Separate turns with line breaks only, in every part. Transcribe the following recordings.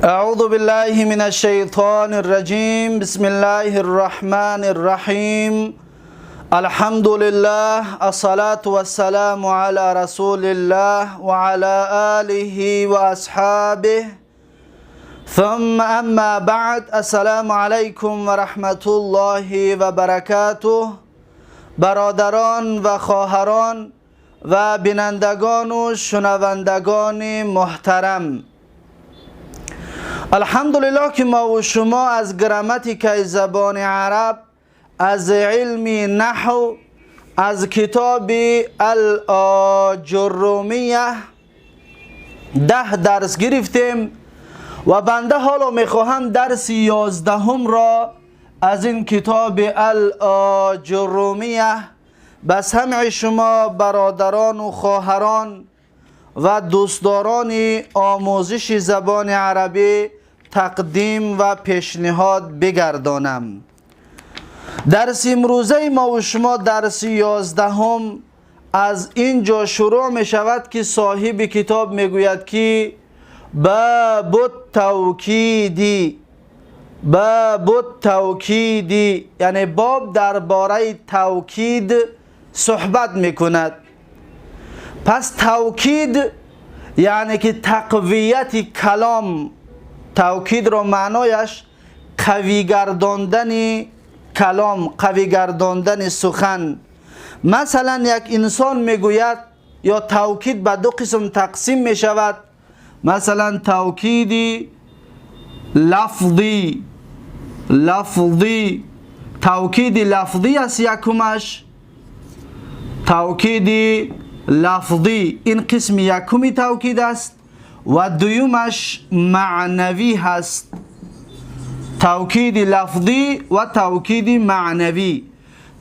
أعوذ بالله من الشيطان الرجيم. بسم الله الرحمن الرحيم. الحمد لله، الصلاة والسلام على رسول الله وعلى آله وأصحابه، ثم أما بعد. السلام عليكم ورحمة الله وبركاته. برادران و خواهران و بینندگان و شنوندگان محترم، الحمدلله که ما و شما از گراماتیکای زبان عرب، از علم نحو، از کتاب الآجرومیه 10 درس گرفتیم و بنده حالا میخواهم درس 11 را از این کتاب الآجرومیه به سمع شما برادران و خواهران و دوستداران آموزش زبان عربی تقدیم و پیشنهاد بگردانم. درس امروزه ما و شما، درس 11، از اینجا شروع می شود که صاحب کتاب می گوید که باب التوکید. باب التوکید یعنی باب درباره توکید صحبت می کند. پس توکید یعنی که تقویت کلام. توکید را معنایش قوی گرداندن کلام، قوی گرداندن سخن. مثلا یک انسان میگوید، یا توکید به دو قسم تقسیم می شود. مثلا توکید لفظی، لفظی، توکید لفظی است یکمش. توکید لفظی این قسم یکمی توکید است و دویمش معنوی هست. توکید لفظی و توکید معنوی.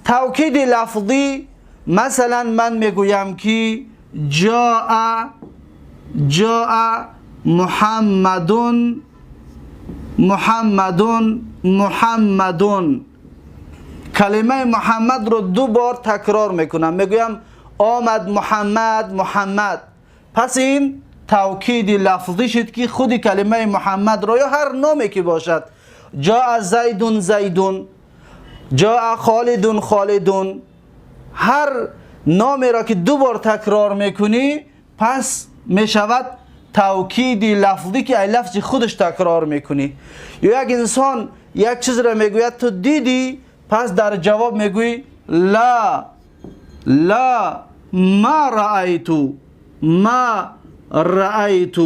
توکید لفظی مثلا من میگویم که جاء، جاء محمد، محمد، محمد. کلمه محمد رو دو بار تکرار میکنم، میگویم آمد محمد، محمد. پس این توکید لفظی شد که خود کلمه محمد را یا هر نامی که باشد، جاء زید زید، جاء خالد خالد، هر نامی را که دو بار تکرار میکنی، پس میشود توکید لفظی که ای لفظ خودش تکرار میکنی. یا یک انسان یک چیز را میگوید تو دیدی؟ پس در جواب میگویی لا، لا، ما رأیت، ما رأیت،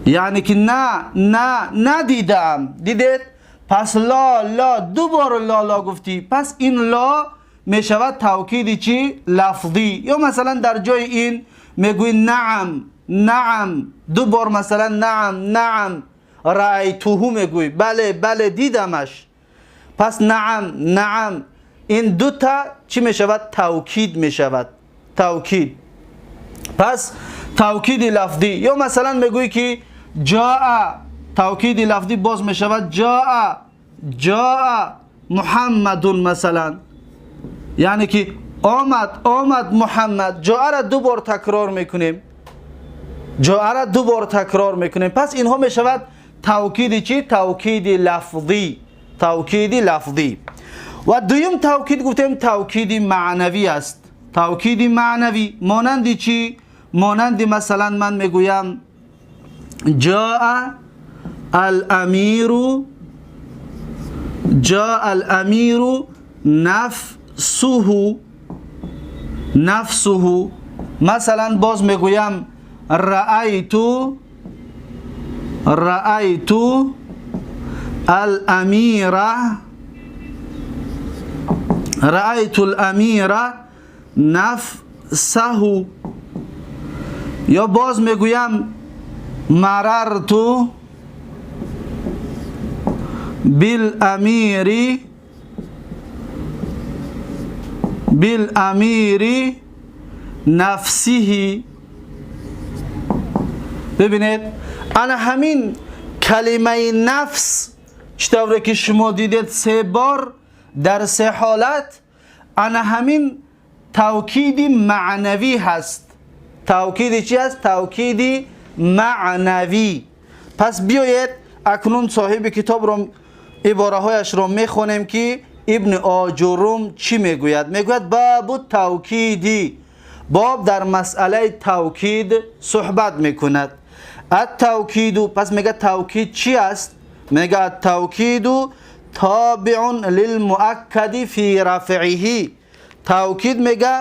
یعنی که نه، نه، ندیدم. دیدید؟ پس لا، لا، دو بار لا، لا گفتی. پس این لا میشود توکید چی؟ لفظی. یا مثلا در جای این میگوی نعم، نعم، دو بار مثلا نعم، نعم رأیته میگوی، بله، بله، دیدمش. پس نعم، نعم، این دو تا چی میشود؟ توکید میشود، توکید. پس توکید لفظی. یا مثلا میگویی که جاء، توکید لفظی باز میشود جاء، جاء محمد مثلا، یعنی که آمد، آمد محمد. جاء را دو بار تکرار میکنیم، جاء را دو بار تکرار میکنیم. پس اینها میشود توکید چی؟ توکید لفظی، توکید لفظی. و دویم توکید گفتیم توکید معنوی است. توکید معنوی مانند چی؟ مانند مثلا من میگویم جاء الامیر، جاء الامیر نفسه، نفسه. مثلا باز میگویم رأیت، رأیت الامیر، رأیت الامیر نفسه. یا باز میگویم مررت بالامیر، بالامیر نفسه. ببینید، انا همین کلمه نفس چطوره که شما دیدید سه بار در سه حالت، انا همین توکید معنوی هست. توکید چی هست؟ توکید معنوی. Пас биёед, акнун соҳиби китобро, ибораҳояшро мехонем, ки Ибни Оҷурум чӣ мегӯяд. Мегӯяд: باب التوكيد, боб дар масъалаи тавкид суҳбат мекунад. التوكيد, пас мега, тавкид чӣ аст? Мега: التوكيد تابع للمؤكد في رفعه. Тавкид, мега,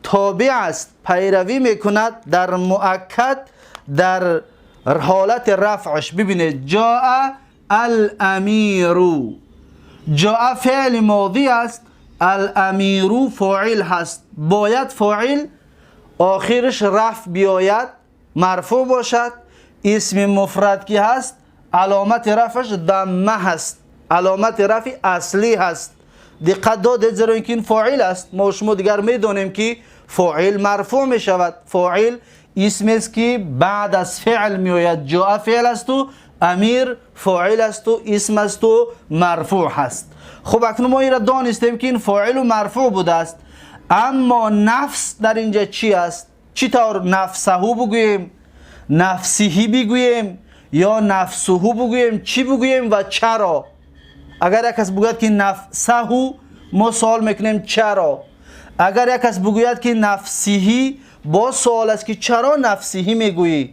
тобеъ аст, пайравӣ мекунад дар муаккад дар ҳолати рафъш. Бибинед: جاء الأمير. جاء феъли модӣ аст, الأمير фоил ҳаст. Бояд фоил охираш рафъ биёяд, марфӯъ бошад. Исми муфрад ки ҳаст, аломати рафъаш дамма ҳаст, аломати рафъи аслӣ ҳаст. Диққат додед? Зеро ин ки ин фоил аст. Мо шумо дигар медонем, ки фоил марфӯъ мешавад. Фоил исмест, ки баъд аз феъл меояд. جاء феъл асту أمير фоил асту исм асту марфӯъ ҳаст. Хуб, акнун мо инро донистем, ки ин фоилу марфӯъ будааст. Аммо нафс дар инҷа чӣ аст? Чӣ тавр نفسه бигӯем, نفسه бигӯем ё نفسه бигӯем? Чӣ бигӯем ва чаро? Агар як кас бигӯяд, ки نفسه, мо суол мекунем: чаро? Агар як кас бигӯяд, ки نفسه, боз суол аст, ки чаро نفسه мегӯӣ?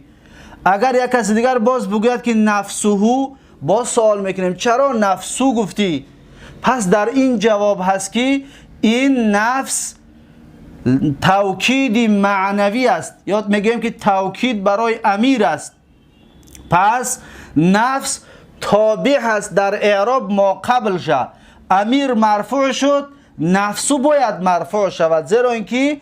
Агар як каси дигар боз бигӯяд, ки نفسه, боз суол мекунем: чаро نفس гуфтӣ? Пас дар ин ҷавоб ҳаст, ки ин нафс тавкиди маънавӣ аст, ё мегӯем, ки тавкид барои амир аст. Пас нафс тобеъ ҳаст дар эъроб мо қабл ша. Амир марфӯъ шуд, нафсу бояд марфӯъ шавад, зеро ин ки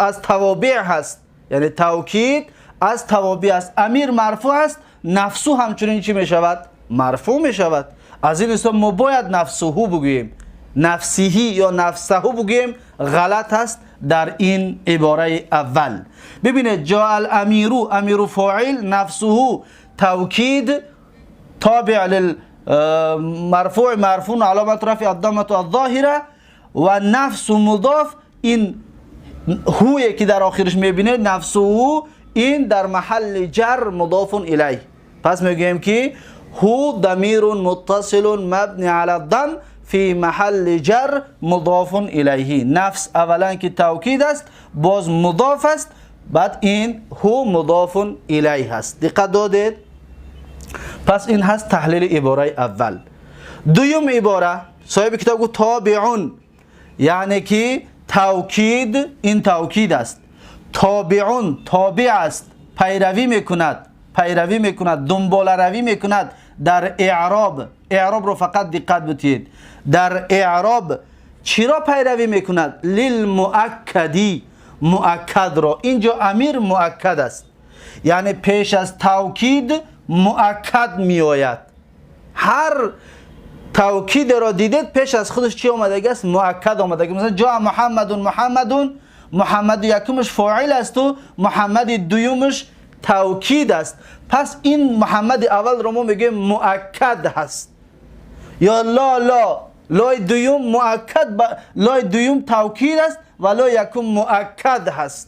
аз тавобеъ ҳаст, яъне тавкид аз тавобеъ аст. Амир марфӯъ аст, нафсу ҳамчунин чӣ мешавад? Марфӯъ мешавад. Аз ин ҳисоб мо бояд نفسه бигӯем. نفسه ё نفسه бигӯем, ғалат аст дар ин ибораи аввал. Бибинед: جاء الأمير, أمير фоил, نفسه тавкид تابع للمرفوع مرفوع علامة رفع الضمة الظاهرة و نفس مضاف. Ин ҳуе, ки дар охирش мебинед, نفسه, ин дар маҳалли ҷар مضاف إليه. Пас мегӯем, ки هو ضمير متصل مبني على الضم في محل جر مضاف إليه. نفس اولا ки тавкид аст, боз мудоф аст, баъд ин هو مضاف إليه аст. Диққат додед? Пас ин ҳаст таҳлили ибораи аввал. Дуюм ибора, соҳиби китоб гуфт: تابع, яъне ки тавкид, ин тавкид аст, تابع, тобеъ аст, пайравӣ мекунад, пайравӣ мекунад, дунболаравӣ мекунад дар эъроб. Эъробро фақат диққат бутиед. Дар эъроб чиро пайравӣ мекунад? للمؤكد, муаккадро. Инҷо амир муаккад аст, яъне пеш аз тавкид муаккад меояд. Ҳар тавкидеро дидед, пеш аз худаш чӣ омадаги аст? Муаккад омадаги. Масалан, جاء محمد محمد. Муҳаммади якумаш фоил асту Муҳаммади дуюмаш тавкид аст. Пас ин Муҳаммади аввалро мо мегӯем, муаккад ҳаст. Ё لا لا, лои дуюм муаккад, лои дуюм тавкид аст ва лои якум муаккад ҳаст.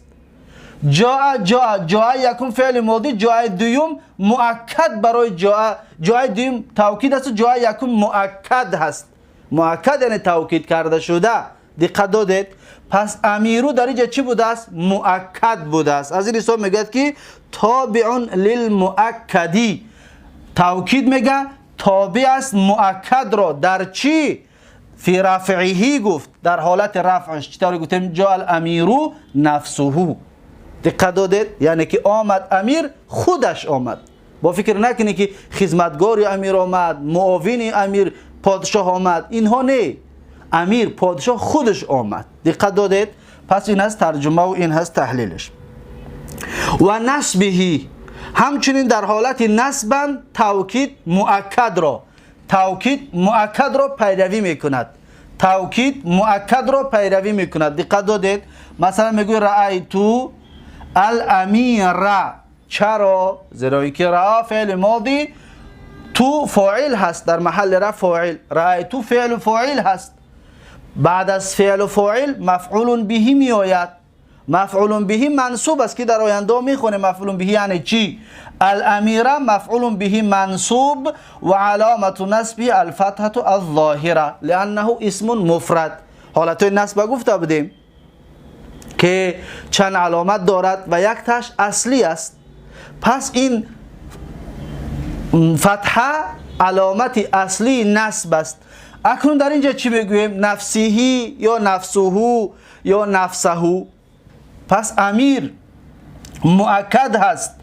جاء جاء, جاء якум феъли модӣ, ҷоаи дуюм муаккад барои جاء. Ҷоаи дуюм тавкид асту ҷоаи якум муаккад ҳаст. Муаккад, яъне тавкид карда шуда. Диққат додед? Пас أمير дар инҷа чӣ будааст? Муаккад будааст. Аз ин ҳисоб мегӯяд, ки تابع للمؤكد. Тавкид, мега, тобеъ аст муаккадро. Дар чӣ? في رفعه гуфт, дар ҳолати рафъш. Чӣ тавре гуфтем? جاء الأمير نفسه. Диққат додед? Яъне ки омад амир, худаш омад. Бо фикр накунед, ки хизматгори амир омад, муовини амир, подшоҳ омад. Инҳо не, амир, подшоҳ худаш омад. Диққат додед? Пас ин ҳаст тарҷумаву ин ҳаст таҳлилаш. ونصبه, ҳамчунин дар ҳолати насбан тавкид муаккадро, тавкид муаккадро пайравӣ мекунад, тавкид муаккадро пайравӣ мекунад. Диққат додед? Масалан, мегӯй: رأيت الأمير. Чаро? Зеро ин ки رأى феъли модӣ, ت фоил ҳаст, дар маҳалли рафъ фоил. رأيت феълу фоил ҳаст, баъд аз феълу фоил مفعول به меояд. مفعول به منصوب است که در آینده میخونیم مفعول به یعنی چی. الامیر مفعول به منصوب و علامت نصبه الفتحه الظاهره لانه اسم مفرد. حالت نصب گفته بودیم که چند علامت دارد و یک تاش اصلی است. پس این فتحه علامت اصلی نصب است. اکنون در اینجا چی بگوییم؟ نفسیهی یا نفسهو یا نفسهو. پس امیر مؤکد هست،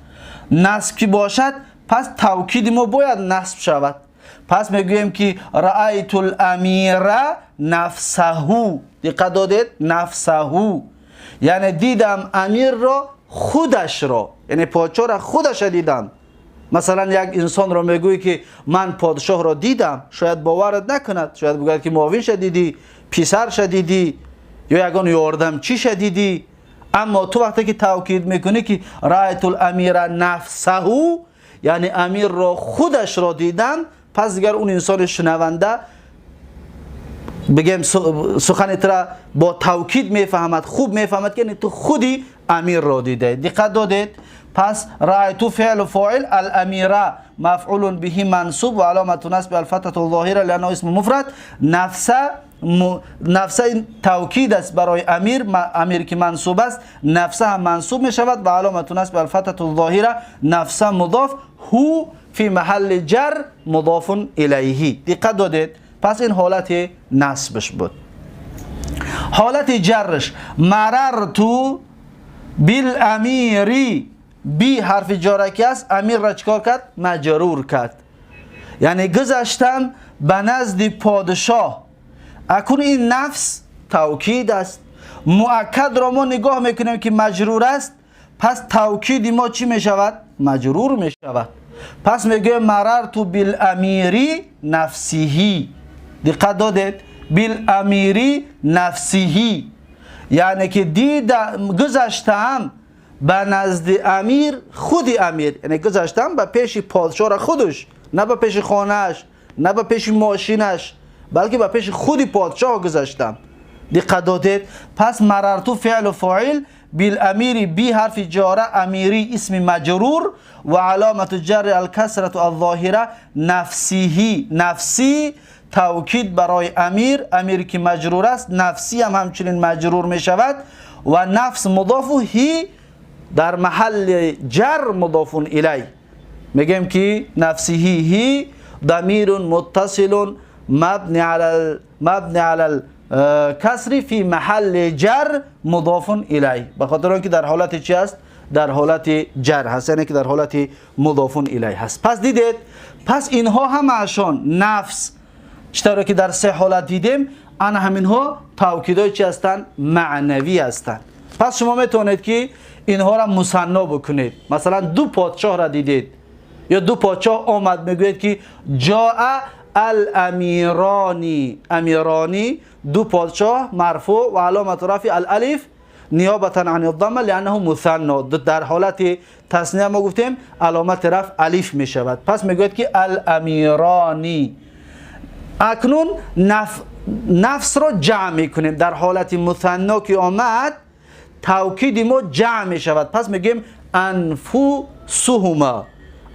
نصب که باشد پس توکید ما باید نصب شود. پس میگوییم که رأیت الامیر نفسهو. دقت دادید؟ نفسهو یعنی دیدم امیر را، خودش را، یعنی پادشاه را خودش دیدم. مثلا یک انسان را میگویی که من پادشاه را دیدم، شاید باورت نکند، شاید بگوید که معاونش دیدی، پسرش دیدی، یا یگان یاردمچیش دیدی. اما تو وقتی که توکید میکنی که رأیت الامیر نفسه، یعنی امیر را خودش را دیدم، پس دیگر اون انسان شنونده بگیم سخنت را با توکید میفهمد، خوب میفهمد که تو خودی امیر را دیده. دقت دادید؟ پس رأیت فعل فاعل، الامیر مفعول به منصوب و علامت نصب الفتحه الظاهره لانه اسم مفرد. نفسه توکید است برای امیر، امیر که منصوب است نفسه هم منصوب می شود و علامت نصب الفتحه الظاهره نفسه مضاف، هو فی محل جر مضاف الیه. دقت دادید؟ پس این حالت نصبش بود. حالت جرش مررت بالامیری، بی حرف جارکی است، امیر را چکار کرد؟ مجرور کرد. یعنی گذشتم به نزد پادشاه. اکنون این نفس توکید است، مؤکد را ما نگاه میکنیم که مجرور است، پس توکید ما چی میشود؟ مجرور میشود. پس میگه مررت بالامیری نفسیهی. دقت دادید؟ بالامیری نفسیهی یعنی که دیدم گذشتم به نزد امیر، خود امیر، یعنی گذشتم به پیش پادشاه را خودش، نه به پیش خانهش، نه به پیش ماشینش، بلکه به پیش خود پادشاه گذشتم. دقت دادید؟ پس مررت فعل فاعل، بالامیری بی حرف جاره، امیری اسم مجرور و علامت جر الکسرة الظاهره نفسیهی. نفسی توکید برای امیر، امیر که مجرور است، نفسی هم همچنین مجرور می شود و نفس مضاف هی در محل جر مضاف الی. میگیم که نفسیهی هی ضمیر متصل مبنی علی الکسر فی محل جر مضاف الی، به خاطر اینکه در حالت چی است؟ در حالت جر هست، یعنی که در حالت مضاف الی هست. پس دیدید؟ پس اینها همه‌شان نفس چطور که در سه حالت دیدیم، ان همینها توکیدای چی هستند؟ معنوی هستند. پس شما میتونید که اینها را مثنا بکنید. مثلا دو پادشاه را دیدید یا دو پادشاه آمد، میگوید که جاء الامیرانی، امیرانی دو پادشاه مرفوع و علامت رفع الالف نیابتا عن الضمه لانه مثنا. در حالت تثنیه ما گفتیم علامت رفع الف می شود. پس میگوید که الامیرانی. اکنون نفس را جمع میکنیم. در حالت مثنا که آمد توکید ما جمع می شود. پس میگیم انفسهما،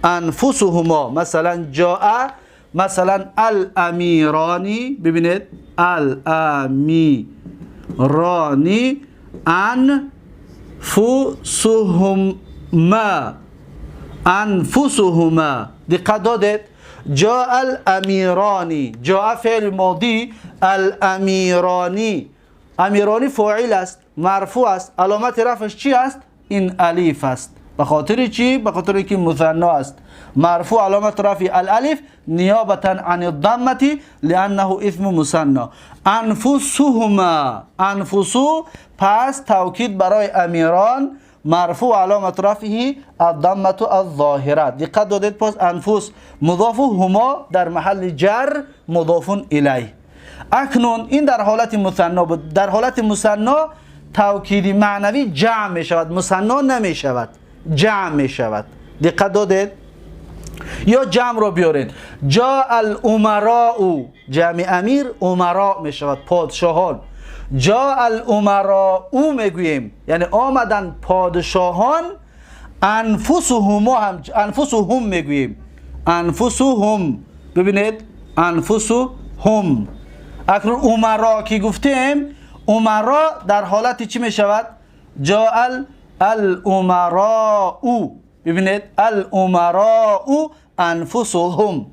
انفسهما. مثلا جاء، مثلا الامیرانی، ببینید الامیرانی انفسهما، انفسهما. دقت دادید؟ جاء الامیرانی، جاء فعل ماضی، الامیرانی، امیرانی فاعل است، مرفوع است، علامت رفعش چی است؟ این الف است. به خاطر چی؟ به خاطر اینکه مثنا است. مرفوع علامت رفع الالف نیابتا عن الضمه لانه اسم مثنا. انفسهما، انفسو، پس توکید برای امیران، مرفوع علامت رفعه الضمه الظاهره. دقت دادید؟ پس انفس مضاف هما در محل جر مضاف الیه. اکنون این در حالت مثنا بود. در حالت مثنا توکید معنوی جمع می شود، مثنا نمی شود، جمع می شود. دقت دادید؟ یا جمع رو بیارید. جاء الامراء، جمع امیر امراء می شود، پادشاهان. جاء الامراء میگوییم، یعنی آمدن پادشاهان. انفسهم هم انفسهم میگوییم، انفسهم. ببینید انفسهم. اکنون امرا که گفتیم، امرا در حالت چی میشود؟ جاء الامراء. ببینید الامراء انفسهم،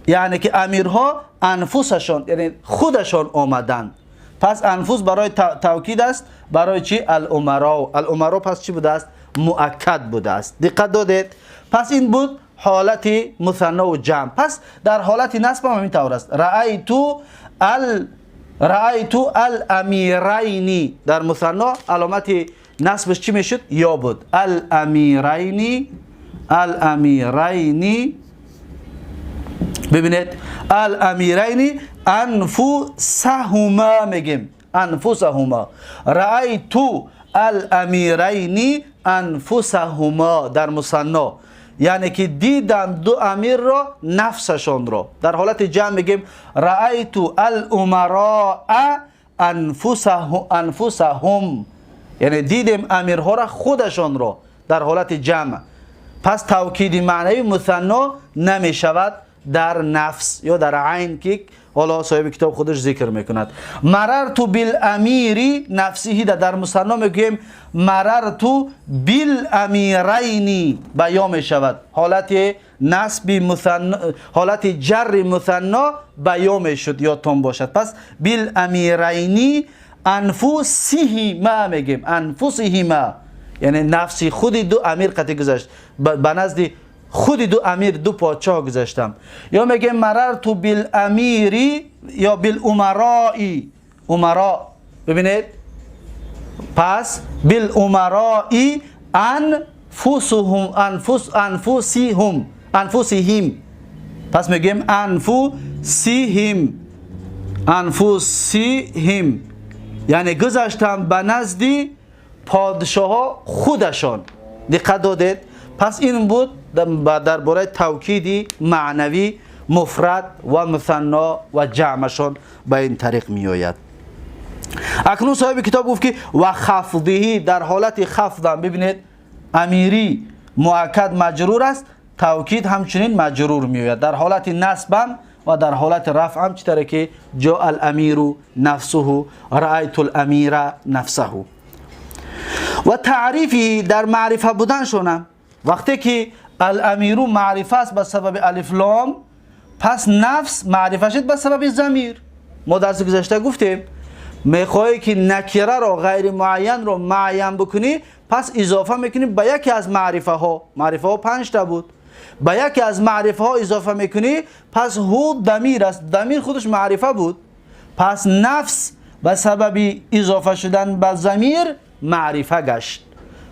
یعنی که امیرها انفسشان، یعنی خودشان آمدند. پس انفس برای توکید است. برای چی؟ الامراء. الامراء پس چی بوده است؟ مؤکد بوده است. دقت دادید؟ پس این بود حالت مثنی و جمع. پس در حالت نصب هم همین طور است. رأیت الامیرین، در مثنی علامت نصبش چی میشد؟ یا بود. الامیرین، الامیرین. ببینید الامیرین انفسهما میگیم، انفسهما. رأیت الامیرین انفسهما در مثنی، یعنی که دیدم دو امیر را، نفسشان را. در حالت جمع میگیم رأیت الامراء انفسهم، یعنی دیدم امیرها را، خودشان را، در حالت جمع. پس توکید معنوی مثنی نمی شود در نفس یا در عین که حالا صاحب کتاب خودش ذکر میکند. مررت بالامیری نفسه، در مثنی میگوییم مررت بالامیرین بیان میشود. حالت نصب مثنی، حالت جر مثنی بیان میشد، یادتان باشد. پس بالامیرین انفسهما میگیم، انفسهما، یعنی نفسی خود دو امیر قطعی گذشت، به نزد خود دو امیر، دو پادشاه گذشتم. یا میگه مررت بالامیری یا بالامرائی، امرا. ببینید پس بالامرائی انفسهم، انفسهم، انفسهم. پس میگیم انفسهم، انفسهم، یعنی گذشتم به نزد پادشاه خودشان. دقت دادید؟ پس این بود درباره توکید معنوی مفرد و مثنی و جمعشان به این طریق می آید. اکنون صاحب کتاب گفت که و خفضه، در حالت خفض. ببینید امیری مؤکد مجرور است، توکید همچنین مجرور می آید. در حالت نصب و در حالت رفع هم چطوره که جاء الامیر نفسه، رأیت الامیر نفسه. و تعریفی در معرفه بودن شونم، وقتی که الامیر معرفه است به سبب الف لام، پس نفس معرفه شد به سبب ضمیر. ما درس گذشته گفتیم میخوای که نکره را، غیر معین را معین بکنی، پس اضافه میکنی به یکی از معرفه ها. معرفه ها 5 تا بود، به یکی از معرفه ها اضافه میکنی، پس هو ضمیر است، ضمیر خودش معرفه بود، پس نفس به سبب اضافه شدن به ضمیر معرفه گشت.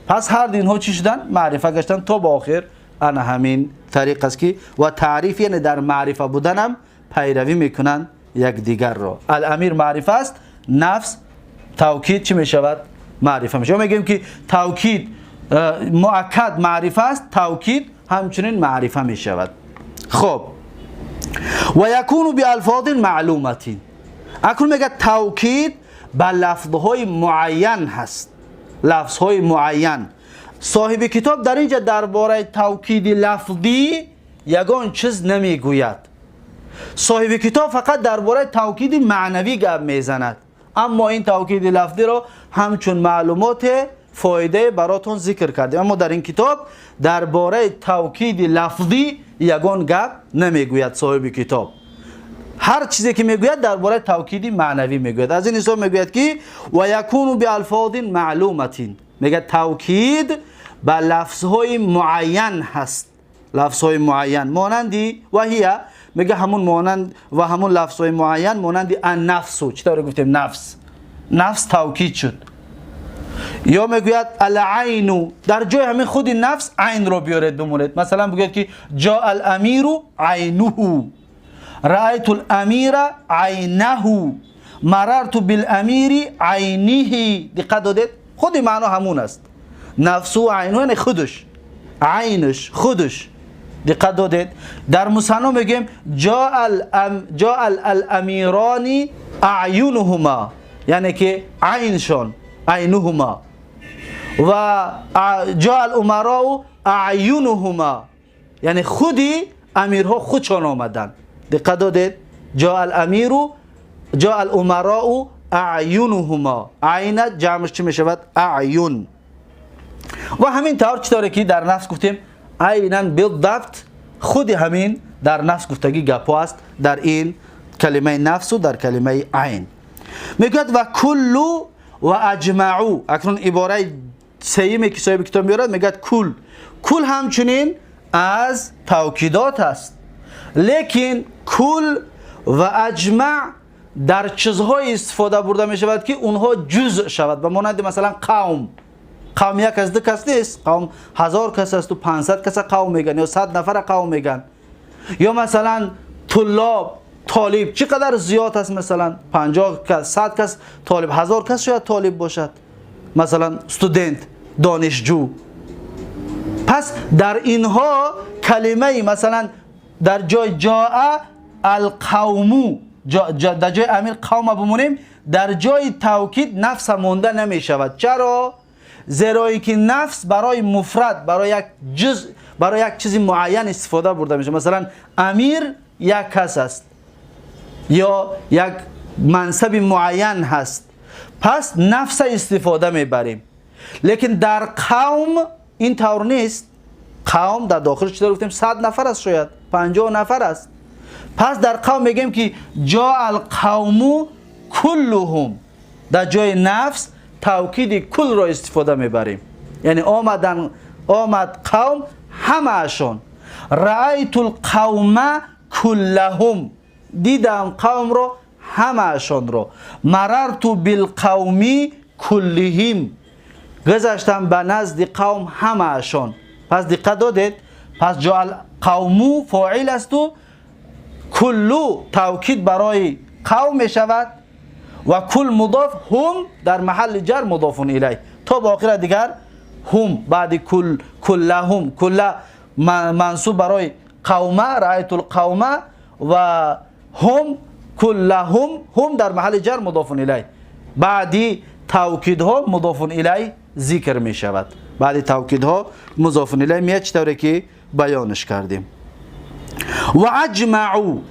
پس هر دو اینها چی شدن؟ معرفه گشتن تا به آخر. انا همین طریق است که و تعریف، یعنی در معرفه بودنم پیروی میکنن یکدیگر را. الامیر معرفه است، نفس توکید چی میشود؟ معرفه میشه. میگیم که توکید مؤکد معرفه است، توکید همچنین معرفه میشود. خب و یکون بالفاظ معلومه. اکنون میگه توکید به لفظهای معین هست، لفظهای معین. صاحب کتاب در اینجا درباره توکید لفظی یگان چیز نمیگوید. صاحب کتاب فقط درباره توکید معنوی گپ میزند، اما این توکید لفظی را همچون معلومات فایده براتون ذکر کردیم. اما در این کتاب درباره توکید لفظی یگان گپ نمیگوید صاحب کتاب. هر چیزی که میگوید درباره توکید معنوی میگوید. از این حساب میگوید که و یکون بالفاظ معلومه، میگه توکید به لفظهای معین هست، لفظهای معین مانندی و هی، میگه همون مانند و همون لفظهای معین مانند النفس. چطور گفتیم نفس، نفس توکید شد. یا میگوید العین، در جای همین خود نفس عین رو بیارید بمونید. مثلا بگوید که جاء الامیر عینه، رأیت الامیر عینه، مررت بالامیر عینه. دقت دادید؟ خود معنا همون است، نفس و عینه یعنی خودش، عینش خودش. دقت دادید؟ در مثنا میگیم جاء الامیران اعینهما، яъне ки айншон, айнуҳума, ва ҷоа алумароу аъюнуҳума, яъне худи амирҳо худшон омаданд. Диққат додед? Ҷоа аламиру, ҷоа алумароу аъюнуҳума, айна ҷамъш чӣ мешавад? Аъюн. Ва ҳамин тавр чӣ тавре ки дар нафс гуфтем, айнан билдабт худи ҳамин дар нафс гуфтагӣ гапҳо аст дар ин калимаи нафсу дар калимаи айн. Мегӯяд: ва куллу ва аҷмаъу. Акнун ибораи сеюме ки соҳиби китоб меорад, мегӯяд: кул. Кул ҳамчунин аз тавкидот аст, лекин кул ва аҷмаъ дар чизҳое истифода бурда мешавад, ки онҳо ҷузъ шавад, ба монанди масалан қавм. Қавм як аз ду кас нест, қавм 1000 кас асту 500 каса қавм мегӯянд ё 100 нафара қавм мегӯянд. Ё масалан туллоб, толиб чӣ қадар зиёд аст, масалан 50 кас, 100 кас толиб, 1000 кас шояд толиб бошад, масалан студент, донишҷӯ. Пас дар инҳо калимаи масалан дар ҷои ҷоа алқавму, дар ҷои амир қавма бимонем, дар ҷои тавкид нафса монда намешавад. Чаро? Зеро ин ки нафс барои муфрад, барои як ҷуз, барои як чизи муайян истифода бурда мешавад. Масалан амир як кас аст ё як мансаби муайян ҳаст, пас нафса истифода мебарем. Лекин дар қавм ин тавр нест. Қавм дар дохилш чӣ гуфтем? 100 нафар аст, шояд 50 нафар аст. Пас дар қавм мегӯем ки ҷоа алқавму куллуҳум, дар ҷои нафс тавкиди кулро истифода мебарем, яъне омадан, омад қавм ҳамаашон. Раайту лқавма куллаҳум, дидам қавмро ҳамаашонро. Марарту билқавми куллиҳим, гузаштам ба назди қавм ҳамаашон. Пас диққат додед? Пас ҷоа қавму фоил асту куллу тавкид барои қавм мешавад ва кул мудоф, ҳум дар маҳалли ҷар мудофун илай то ба охира. Дигар ҳум баъди кул, куллаҳум, кулла мансуб барои қавма, раайту лқавма, ва ҳум, куллаҳум, ҳум дар маҳалли ҷар мудофун илай. Баъди тавкидҳо мудофун илай зикр мешавад, баъди тавкидҳо музофун илай меяд, чӣ тавре ки баёнш кардем. Ва аҷмаъу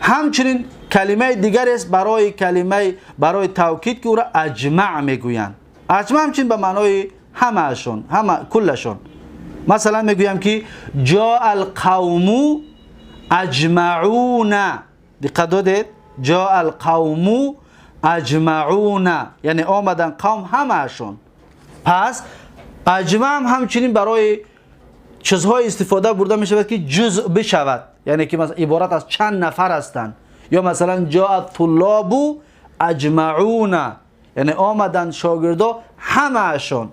ҳамчунин калимаи дигарест барои калимаи барои тавкид, ки ӯро аҷмаъ мегӯянд. Аҷмаъ ҳамчунин ба маънои ҳамаашон, ҳама, куллашон. Масалан мегӯям ки ҷоа алқавму аҷмауна. Диққат додед? Ҷоа алқавму аҷмауна, яъне омадан қавм ҳамаашон. Пас аҷмаъ ҳамчунин барои чизҳое истифода бурда мешавад, ки ҷузъ бишавад, яъне ки иборат аз чанд нафар ҳастанд. Ё масалан ҷоа туллобу аҷмауна, яъне омаданд шогирдо ҳамаашон.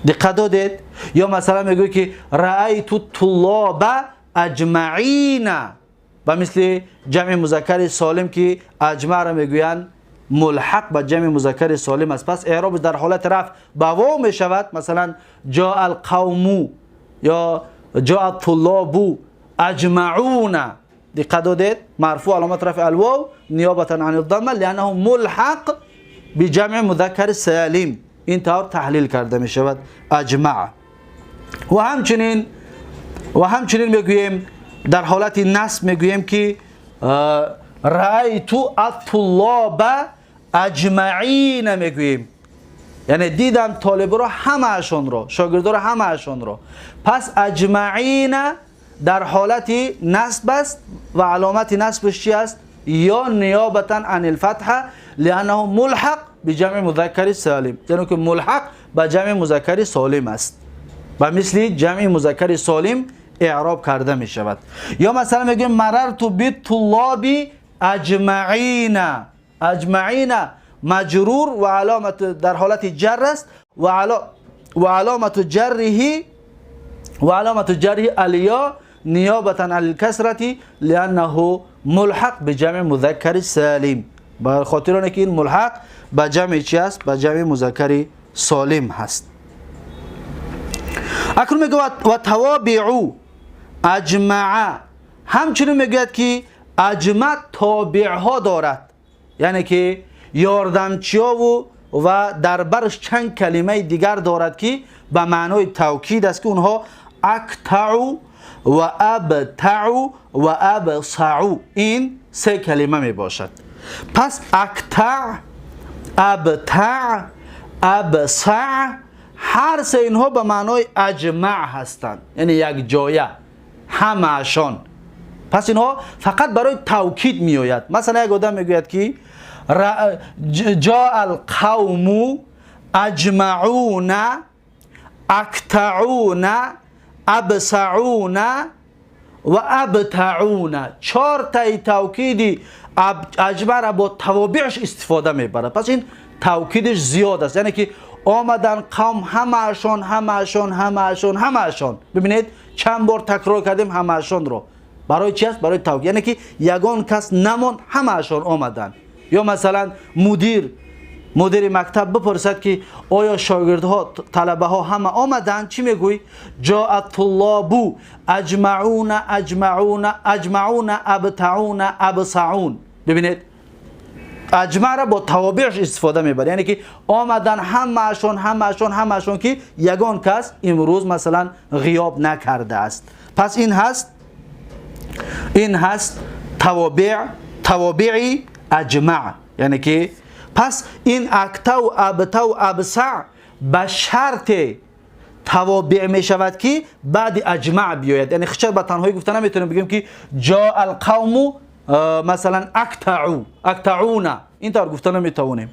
Диққат додед? Ё масалан мегӯяд ки раайту туллоба аҷмаина, ба мисли ҷамъи музаккари солим, ки аҷмаъро мегӯянд мулҳақ ба ҷамъи музаккари солим аст. Пас эъробш дар ҳолати рафъ ба вов мешавад. Масалан ҷоа алқавму ё ҷоа туллобу аҷмауна. Диққат додед? Марфӯъ, аломат рафъи алвов ниёбатан ан дамма лианнаҳу мулҳақ биҷамъи музаккари салим. Ин тавр таҳлил карда мешавад аҷмаъ. Ва ҳамчунин мегӯем, дар ҳолати насб мегӯем ки раайту аттуллоба аҷмаина мегӯем, яъне дидам толибро ҳамаашонро, шогирдоро ҳамаашонро. Пас аҷмаина дар ҳолати насб аст ва аломати насбш чи аст? Ё ниёбатан ан илфатҳа лианнаҳу мулҳақ биҷамъи музаккари салим, зеро ки мулҳақ ба ҷамъи музаккари солим аст, ба мисли ҷамъи музаккари солим эъроб карда мешавад. Ё масалан мегӯем марарту битуллоби аҷмаина. Аҷмаина маҷрур ва аломат дар ҳолати ҷар аст ва аломату ҷарриҳи алё ниёбатан ан алкасрати лианнаҳу мулҳақ биҷамъи музаккари салим, ба хотири оне ки ин мулҳақ ба ҷамъи чи аст? Ба ҷамъи музаккари солим ҳаст. Акнун мегӯяд: ва тавобиу аҷмаа. Ҳамчунин мегӯяд, ки аҷма тобеъҳо дорад, яъне ки ёрдамчиёву ва дар бараш чанд калимаи дигар дорад, ки ба маънои тавкид аст, ки онҳо актау ва абтау ва абсау, ин се калима мебошад. Пас актаъ, абтаъ, абсаъ, ҳар се инҳо ба маънои аҷмаъ ҳастанд, яъне якҷоя, ҳамаашон. Пас инҳо фақат барои тавкид меояд. Масалан, як одам мегӯяд, ки ҷоа алқавму аҷмауна актауна абсауна ва абтауна. Чортаи тавкиди аҷмаъра бо тавобиаш истифода мебарад. Пас ин тавкидиш зиёд аст, яъне ки омадан қавм ҳамаашон, ҳамаашон, ҳамаашон, ҳамаашон. Бибинед, чанд бор такрор кардем ҳамаашонро. Барои чи аст? Барои тавкид, яъне ки ягон кас намонд, ҳамаашон омаданд. Ё масалан, мудири мактаб бипурсад, ки оё шогирдҳо, талабаҳо ҳама омаданд, чӣ мегӯй? Ҷоа туллобу аҷмауна, аҷмауна, аҷмауна, абтауна, абсаун. Бибинед, аҷмаъра бо тавобиаш истифода мебарад, яъне ки омадан ҳамаашон, ҳамаашон, ҳамаашон, ки ягон кас имрӯз масалан ғиёб накардааст. Пас ин ҳаст тавобии аҷмаъ, яъне ки пас ин актау, абтау, абсаъ ба шарте тавобиъ мешавад, ки баъди аҷмаъ биёяд. Яъне хича ба танҳоӣ гуфта наметавонем, бигӯем, ки ҷоа алқавму масалан актау, актауна, ин тавр гуфта наметавонем,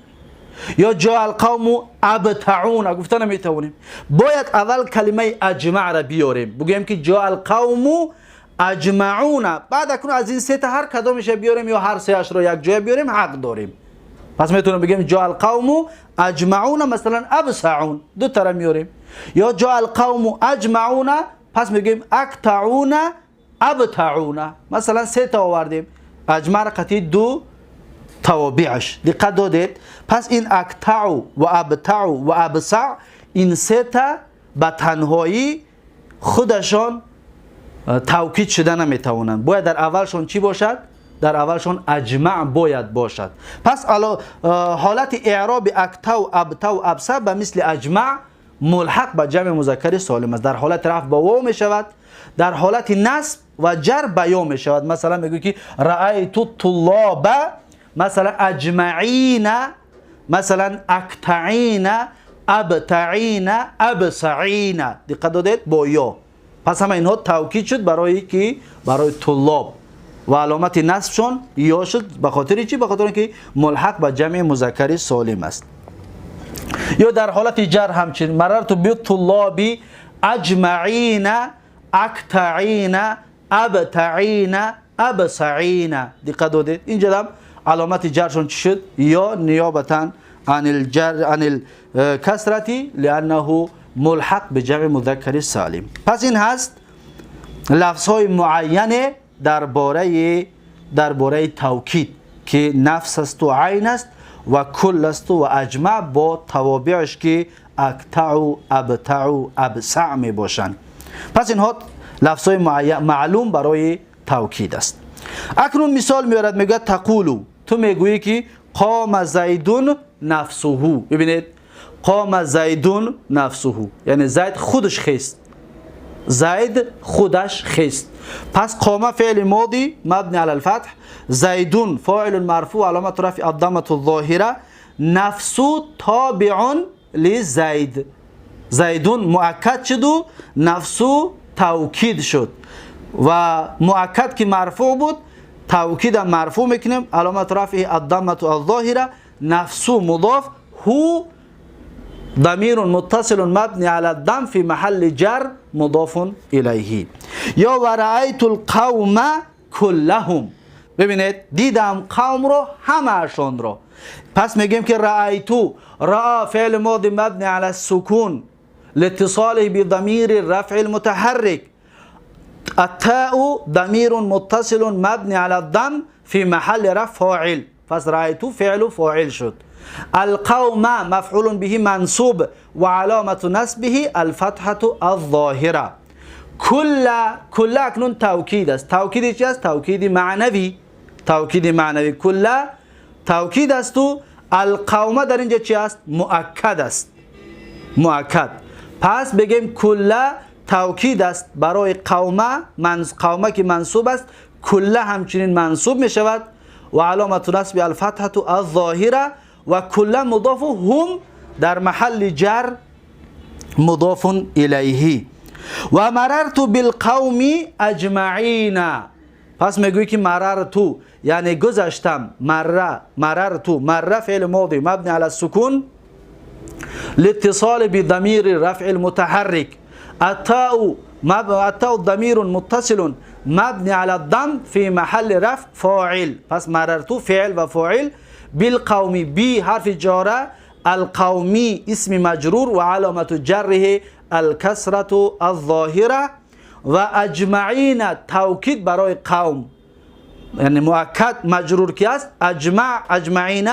ё ҷоа алқавму абтауна гуфта наметавонем. Бояд аввал калимаи аҷмаъра биёрем, бигӯем, ки ҷоа алқавму аҷмауна. Баъд акнун аз ин сета ҳар кадомеша биёрем ё ҳар сеашро якҷоя биёрем, ҳақ дорем. Пас метавонем бигӯем ҷоа алқавму аҷмауна, масалан, абсаун, ду тара меёрем, ё ҷоа алқавму аҷмауна, пас мегӯем актауна, абтауна, масалан, сета овардем аҷмаъра қатъи ду тавобиаш. Диққат додед? Пас ин актау ва абтау ва абсаъ, ин сета ба танҳоӣ худашон тавкид шуда наметавонанд. Бояд дар аввалшон чӣ бошад? Дар аввалшон аҷмаъ бояд бошад. Пас ҳолати эъроби актау, абтау, абса ба мисли аҷмаъ мулҳақ ба ҷамъи музаккари солим аст. Дар ҳолати рафъ ба вов мешавад, дар ҳолати насб ва ҷар ба ё мешавад. Масалан, мегӯй, ки раайту туллоба, масалан, аҷмаина, масалан, актаина, абтаина, абсаина. Диққат додед? Бо ё. Пас ҳама инҳо тавкид шуд барои ки барои туллоб ва аломати насбшон ё шуд. Ба хотири чӣ? Ба хотире ки мулҳақ ба ҷамъи музаккари солим аст. Ё дар ҳолати ҷар ҳамчунин: марарту битуллоби аҷмаина, актаина, абтаина, абсаина. Диққат додед? Инҷадам аломати ҷаршон чӣ шуд? Ё, ниёбатан анил касрати лианнаҳу мулҳақ биҷамъи музаккари салим. Пас ин ҳаст лафзҳои муайяне дар бораи тавкид, ки нафс асту айн аст ва кулл асту ва аҷмаъ бо тавобиаш, ки актау, абтау, абсаъ мебошанд. Пас инҳо лафзҳои маълум барои тавкид аст. Акнун мисол меорад, мегӯяд: тақулу, ту мегӯӣ, ки қома зайдун нафсуҳу. Бибинед, қома зайдун нафсуҳу, яъне Зайд худаш хест, Зайд худаш хест. Пас қома феъли моди мабни ала лфатҳ, зайдун фоилун марфӯъ, аломату рафъи аддамату зоҳира, нафсу тобиун ли зайд. Зайдун муаккад шуду нафсу тавкид шуд ва муаккад ки марфӯъ буд, тавкидам марфӯъ мекунем, аломату рафъи аддамату алзоҳира, нафсу мудоф, ҳу ضمير متصل مبني على الضم في محل جر مضاف إليه. یا و رأيت القوم كلهم. ببینید، دیدم قوم رو، همه‌شون رو. پس میگیم که رأيت، رأى فعل ماضي مبني على السكون لاتصاله بضمير الرفع المتحرك، التاء ضمير متصل مبني على الضم في محل رفع فاعل. پس رأيت فعل فاعل شد. القوم مفعول به منصوب وعلامة نصبه الفتحة الظاهرة. كل، كل اکنون توکید است. توکید چی است؟ توکید معنوی. توکید معنوی. کل توکید است و القوم در اینجا چی است؟ مؤکد است، مؤکد. پس بگیم کل توکید است برای قومه، قومه که منصوب است، کل همچنین منصوب می شود و علامت نصب الفتحة الظاهره و کل مضاف هم در محل جر مضاف الیه. و مررت بالقوم اجمعین. پس میگویی که مررت یعنی گذشتم، مره، مررت، مره فعل ماضی مبنی علی السکون لاتصال بضمیر رفع المتحرک. التاء التاء ضمیر متصل مبنی علی الضم فی محل رفع فاعل. پس مررت فعل و فاعل، بالقوم بی حرف جاره، القومی اسم مجرور و علامت جره الکسرة الظاهره و اجمعین توکید برای قوم، یعنی مؤکد مجرور کی است؟ اجمع، اجمعین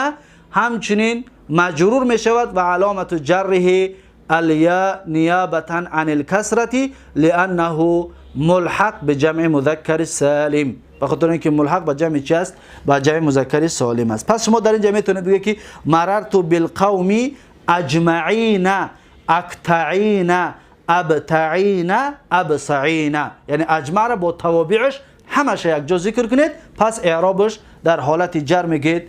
همچنین مجرور می شود و علامت جره الیا نیابتا عن الکسرة لانه ملحق به جمع مذکر سالم، به خاطر اینکه ملحق به جمع چی است؟ به جمع مذکر سالم است. پس شما در اینجا میتونید بگید که مررت بالقوم اجمعین، اکتعین، ابتعین، ابصعین، یعنی اجمع را با توابعش همش یک جا ذکر کنید. پس اعرابش در حالت جر میگید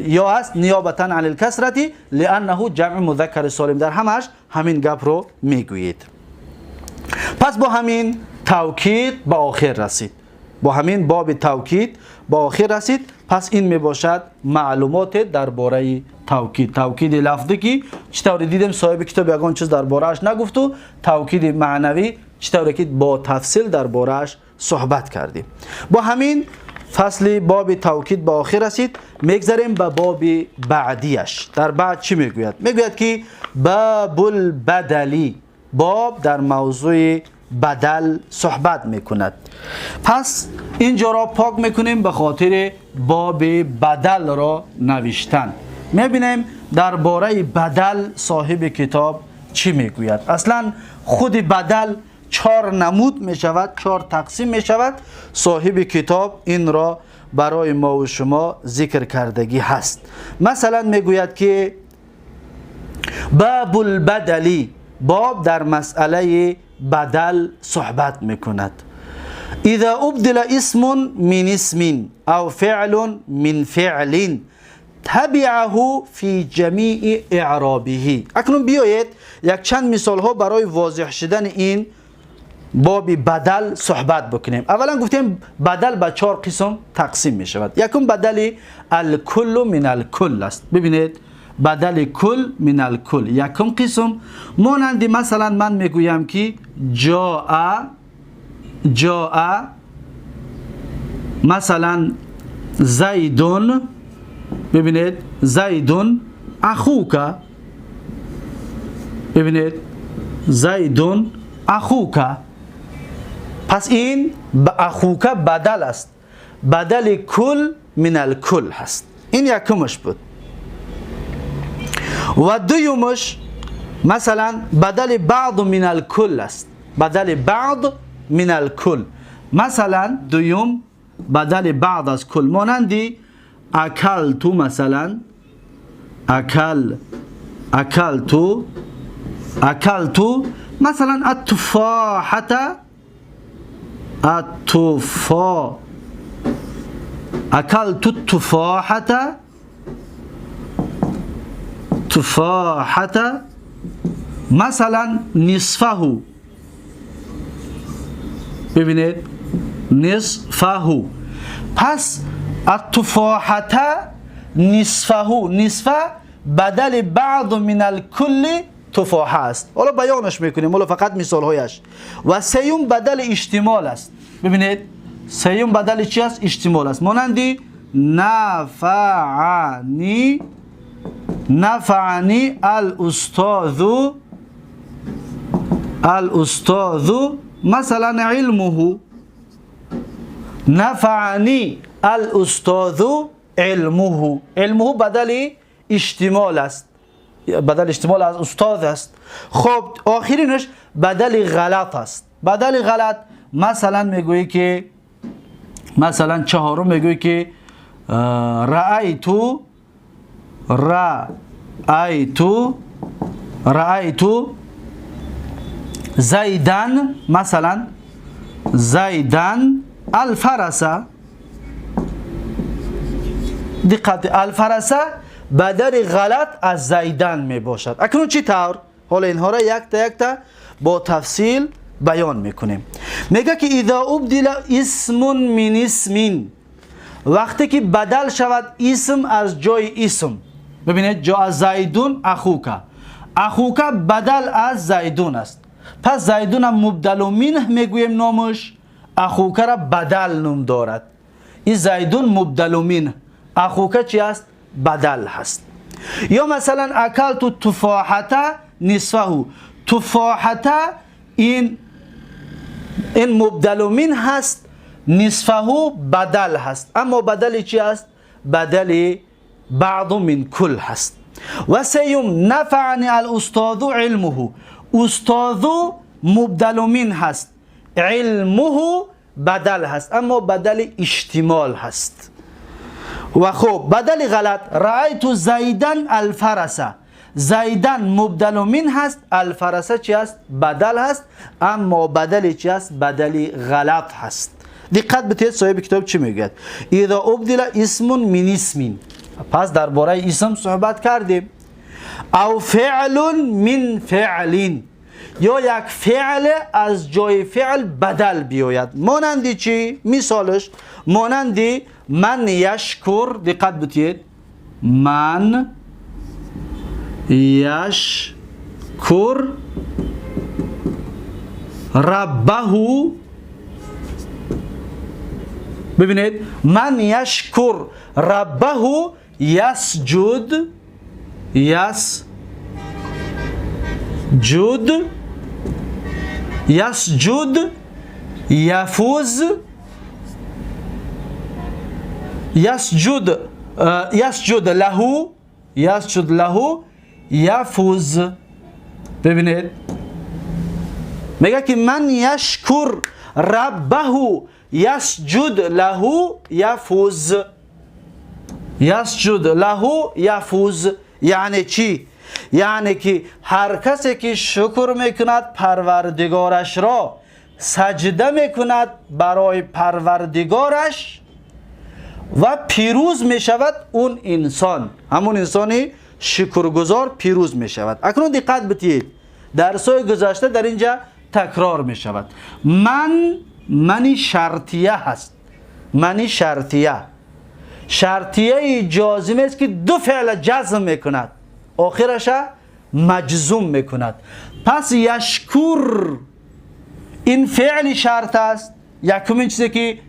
یا است نیابتا عن الکسرة لانه جمع مذکر سالم، در همش همین گپ رو میگویید. پس با همین توکید به آخر رسید، با همین باب توکید به آخر رسید. پس این میباشد معلومات درباره توکید. توکید لفظی که چطور دیدیم صاحب کتاب یگان چیز دربارهش نگفت و توکید معنوی چطور که با تفصیل دربارهش صحبت کردیم. با همین فصل باب توکید به آخر رسید. میگذریم به باب بعدیش. در بعد چی میگوید؟ میگوید که باب البدلی، باب در موضوع بدل صحبت میکند. پس اینجا را پاک میکنیم به خاطر باب بدل را نوشتن. میبینیم درباره بدل صاحب کتاب چی میگوید. اصلا خود بدل چهار نمود میشود، چهار تقسیم میشود. صاحب کتاب این را برای ما و شما ذکر کردگی هست. مثلا میگوید که باب البدلی، باب در مسئله بدل صحبت میکند. اذا ابدل اسم من اسم او فعل من فعل تبعه فی جمیع اعرابه. اکنون بیایید یک چند مثال ها برای واضح شدن این باب بدل صحبت بکنیم. اولا گفتیم بدل به چهار قسم تقسیم می شود. یکم بدل الکل من الکل است. ببینید بدل کل من الکل یکم قسم، مانند مثلا من میگویم که جاء، جاء مثلا زیدون، ببینید زیدون اخوک، ببینید زیدون اخوک. پس این به اخوک بدل است، بدل کل من الکل هست. این یکمش بود. و دویمش مثلا بدل بعض من الکل است، بدل بعض من الکل. مثلا دویم بدل بعض از کل، مانندی اکلتو، مثلا اکل، اکلتو، اکلتو مثلا التفاحة، التفا، اکلت التفاحة، تفاحة مثلا نصفه. ببینید نصفه. پس التفاحة نصفه، نصفه بدل بعض من الکل تفاحه است. حالا بیانش میکنیم، حالا فقط مثال هایش. و سیوم بدل اشتمال است. ببینید سیوم بدل چی است؟ اشتمال است. مانندی نفعنی، نفعنی الاستاذ، الاستاذ مثلا علمه، نفعنی الاستاذ علمه. علمه بدل اشتمال است، بدل اشتمال از استاد است. خب آخرینش بدل غلط است. بدل غلط مثلا میگویی که مثلا چهارم میگویی که رأيت رأيت رأيت زيدا مثلا، زيدا الفرس. دقت، الفرس بدل غلط از زیدن می باشد. اکنون چی طور؟ حالا اینها را یک تا یک تا با تفصیل بیان میکنیم. میگه که اذا ابدل اسم من اسم، وقتی که بدل شود اسم از جای اسم. ببینید، جاء زید اخوك، اخوك بدل از زیدون است. پس زیدون هم مبدل منه میگوییم نامش، اخوك را بدل نوم دارد. این زیدون مبدل منه، اخوك چی است؟ بدل هست. یا مثلا اکلت تفاحة نصفه، تفاحة این مبدل منه هست، نصفه بدل هست، اما بدل چی است؟ بدل بعض من کل هست. و سیوم نفعنی الاستاذ علمه، استاذ مبدل منه هست، علمه بدل هست، اما بدل اشتمال هست. و خب بدل غلط، رأیت زیدا الفرس، زیدن مبدل من هست، الفرس چی هست؟ بدل هست، اما بدل چی هست؟ بدل غلط هست. دقت بتید صاحب کتاب چی میگوید؟ اذا ابدل اسم من اسم، پس درباره اسم صحبت کردیم. او فعل من فعل، یا یک فعل از جای فعل بدل بیاید. مانندی چی؟ مثالش مانندی من یشکر. دقت بتید، من یشکر ربه. ببینید، من یشکر ربه یسجد، یسجد، یسجد یفوز، یسجد، یسجد له، یسجد له یفوز. ببینید، میگه که من یشکر ربه یسجد له یفوز، یسجد له یفوز. یعنی چی؟ یعنی که هر کسی که شکر میکند پروردگارش را، سجده میکند برای پروردگارش و پیروز میشود، اون انسان، همون انسانی شکرگزار پیروز میشود. اکنون دقت بتید، درسای گذشته در اینجا تکرار میشود. من، منی شرطیه هست، منی شرطیه، شرطیه جازمه است که دو فعل جزم میکند، آخرش مجزوم میکند. پس یشکر این فعل شرط است، یکمین چیزی که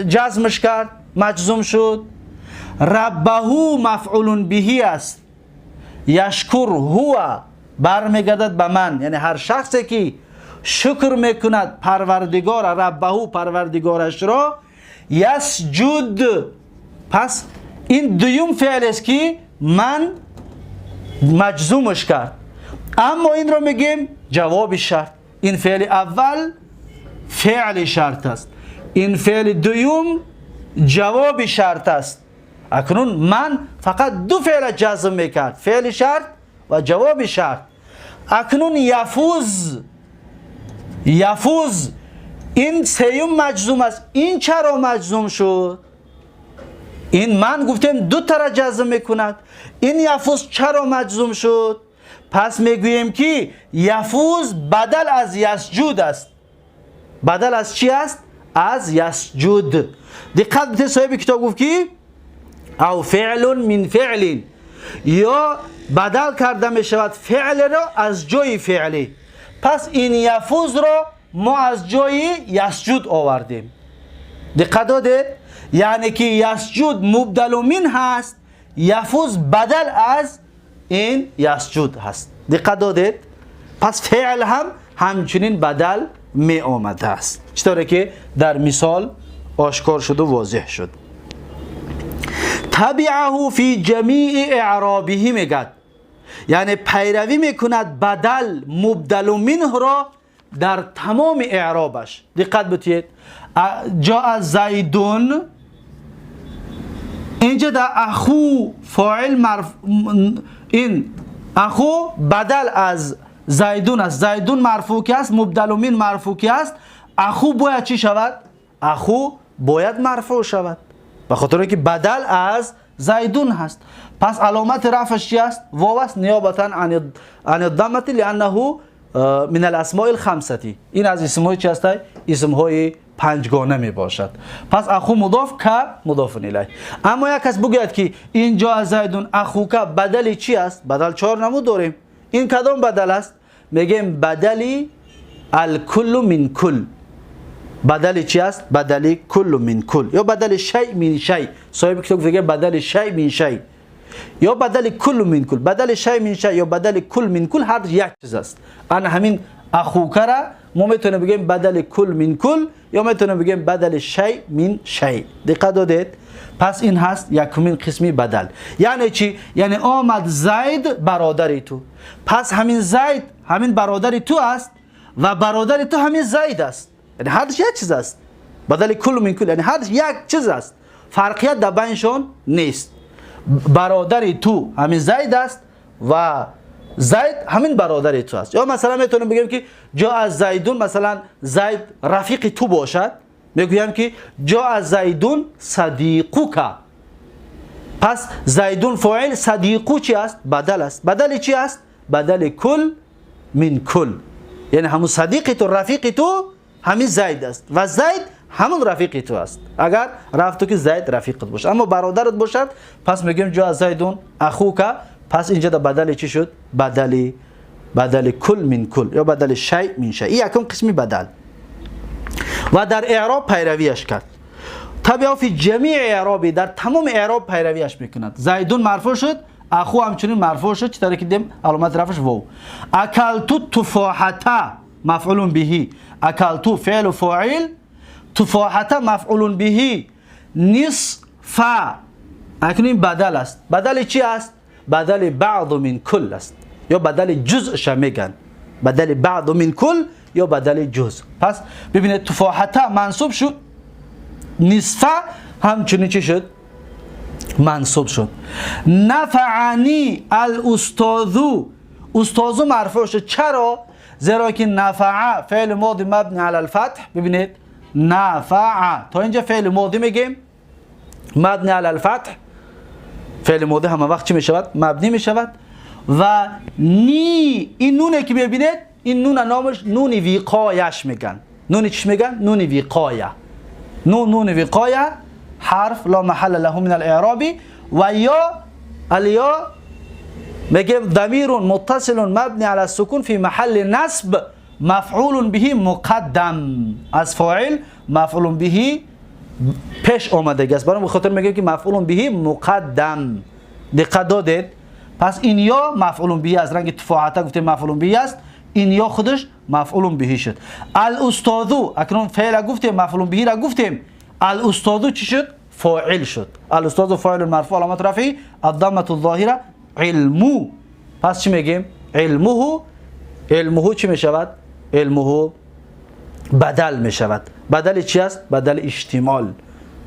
جزمش کرد مجزوم شد. ربه مفعول بهی است، یشکر هو برمیگردد به من، یعنی هر شخصی که شکر میکند پروردگار، ربه پروردگارش را، یسجد. پس این دوم فعل است که من مجزومش کرد، اما این رو میگیم جواب شرط. این فعل اول فعل شرط است، این فعل دوم جواب شرط است. اکنون من فقط دو فعل جزم میکرد، فعل شرط و جواب شرط. اکنون یفوز، یفوز این سیوم مجزوم است. این چرا مجزوم شد؟ این من گفتیم دو تا را جزم میکند، این یفوز چرا مجزوم شد؟ پس میگوییم که یفوز بدل از یسجود است. بدل از چی است؟ از یسجود. دقت بده، صاحب کتاب گفت که او فعل من فعل، یا بدل کرده می شود فعل را از جای فعلی. پس این یفوز را ما از جای یسجود آوردیم. دقت داده؟ یعنی که یسجود مبدل من هست، یفوز بدل از این یسجود هست. دقت دادید؟ پس فعل هم همچنین بدل می آمده است، چطوره که در مثال آشکار شد و واضح شد. تبعه فی جمیع اعرابه میگد، یعنی پیروی میکند بدل مبدل منه را در تمام اعرابش. دقت بتید، جاء زیدون، اینجا در اخو فاعل این اخو بدل از زیدون است. زیدون مرفوع که است، مبدل من مرفوع که است، اخو باید چی شود؟ اخو باید مرفوع شود، به خاطر اینکه بدل از زیدون هست. پس علامت رفعش چی است؟ واو است، نیابتا عن الضمه لانه من الاسماء الخمسه. این از اسم‌های چی است؟ اسم‌های پنجگانه می باشد. پس اخو مضاف که مضاف الیه. اما یک کس بگوید که اینجا زیدون اخو که بدل چی است؟ بدل چهار نمود داریم. این کدام بدل است؟ میگیم بدلی الکل من کل. بدل چی است؟ بدل کل من کل یا بدل شیء من شیء. صاحب کتاب میگه بدل شیء من شیء یا بدل کل من کل. بدل شیء من شیء یا بدل کل من کل هر یک چیز است. انا همین اخوک را ما میتونیم بگیم بدل کل من کل یا میتونیم بگیم بدل شیء من شیء. دقت دادید؟ پس این هست یکمین قسمی بدل. یعنی چی؟ یعنی آمد زید برادر تو، پس همین زید همین برادر تو است و برادر تو همین زید است. یعنی هر یک چیز است. بدل کل من کل یعنی هر یک چیز است، فرقیت در بینشون نیست. برادر تو همین زید است و زید همین برادر تو است. یا مثلا میتونیم بگیم که جاء زیدون، مثلا زید رفیق تو باشد، میگویم که جاء زیدون صدیقک. پس زیدون فاعل، صدیقو چی است؟ بدل است. بدل چی است؟ بدل کل من کل. یعنی همون صدیق تو، رفیق تو همین زید است و زید همون رفیق تو است. اگر رفت تو که زید رفیقت باشه، اما برادرت باشد، پس میگیم جاء زیدون اخوک. پس اینجا در بدل چی شد؟ بدل کل من کل یا بدل شیء من شیء. این یکم قسمی بدل و در اعراب پیرویش کرد. تبع فی جمیع اعرابی، در تمام اعراب پیرویش میکند. زیدون مرفوع شد، اخو همچنین مرفوع شد، چطوری که دیدیم علامت رفعش واو. اکلت تفاحته مفعول به، اکلت فعل فاعل، تفاحته مفعول به، نصف. اکنون این بدل است. بدل چی است؟ بدل بعض من کل است یا بدل جزء میگن. بدل بعض من کل یا بدل جزء. پس ببینید تفاحته منصوب شد، نصفه همچنین چی شد؟ منصوب شد. نفعنی الاستاذ، استاذ مرفوع شد. چرا؟ زیرا که نفع فعل ماضی مبنی علی الفتح. ببینید نفع تا اینجا فعل ماضی میگیم مبنی علی الفتح. فعل ماضی همه وقت چی میشود؟ مبنی میشود. و نی، این نونه که ببینید، این نون نامش نون وقایش میگن. نون چی میگن؟ نون وقایه. نون وقایه حرف لا محل له من الاعراب. و یا الیا میگه ضمیر متصل مبنی علی السکون فی محل نصب مفعول به مقدم. از فاعل مفعول به پیش آمده است. برای خاطر میگه که مفعول به مقدم. دقت دادید؟ پس این یا مفعول به از رنگ تفاحته گفتیم مفعول به است، این یا خودش مفعول به شد. الاستاذ، اکنون فعل گفتیم، مفعول به را گفتیم. الاستاذ چی شد؟ فاعل شد. الاستاذ فاعل مرفوع علامت رفعی الضمه الظاهره علمو. پس چی میگیم؟ علمه. علمه چی میشود؟ علمه بدل میشود. بدل چی است؟ بدل اشتمال.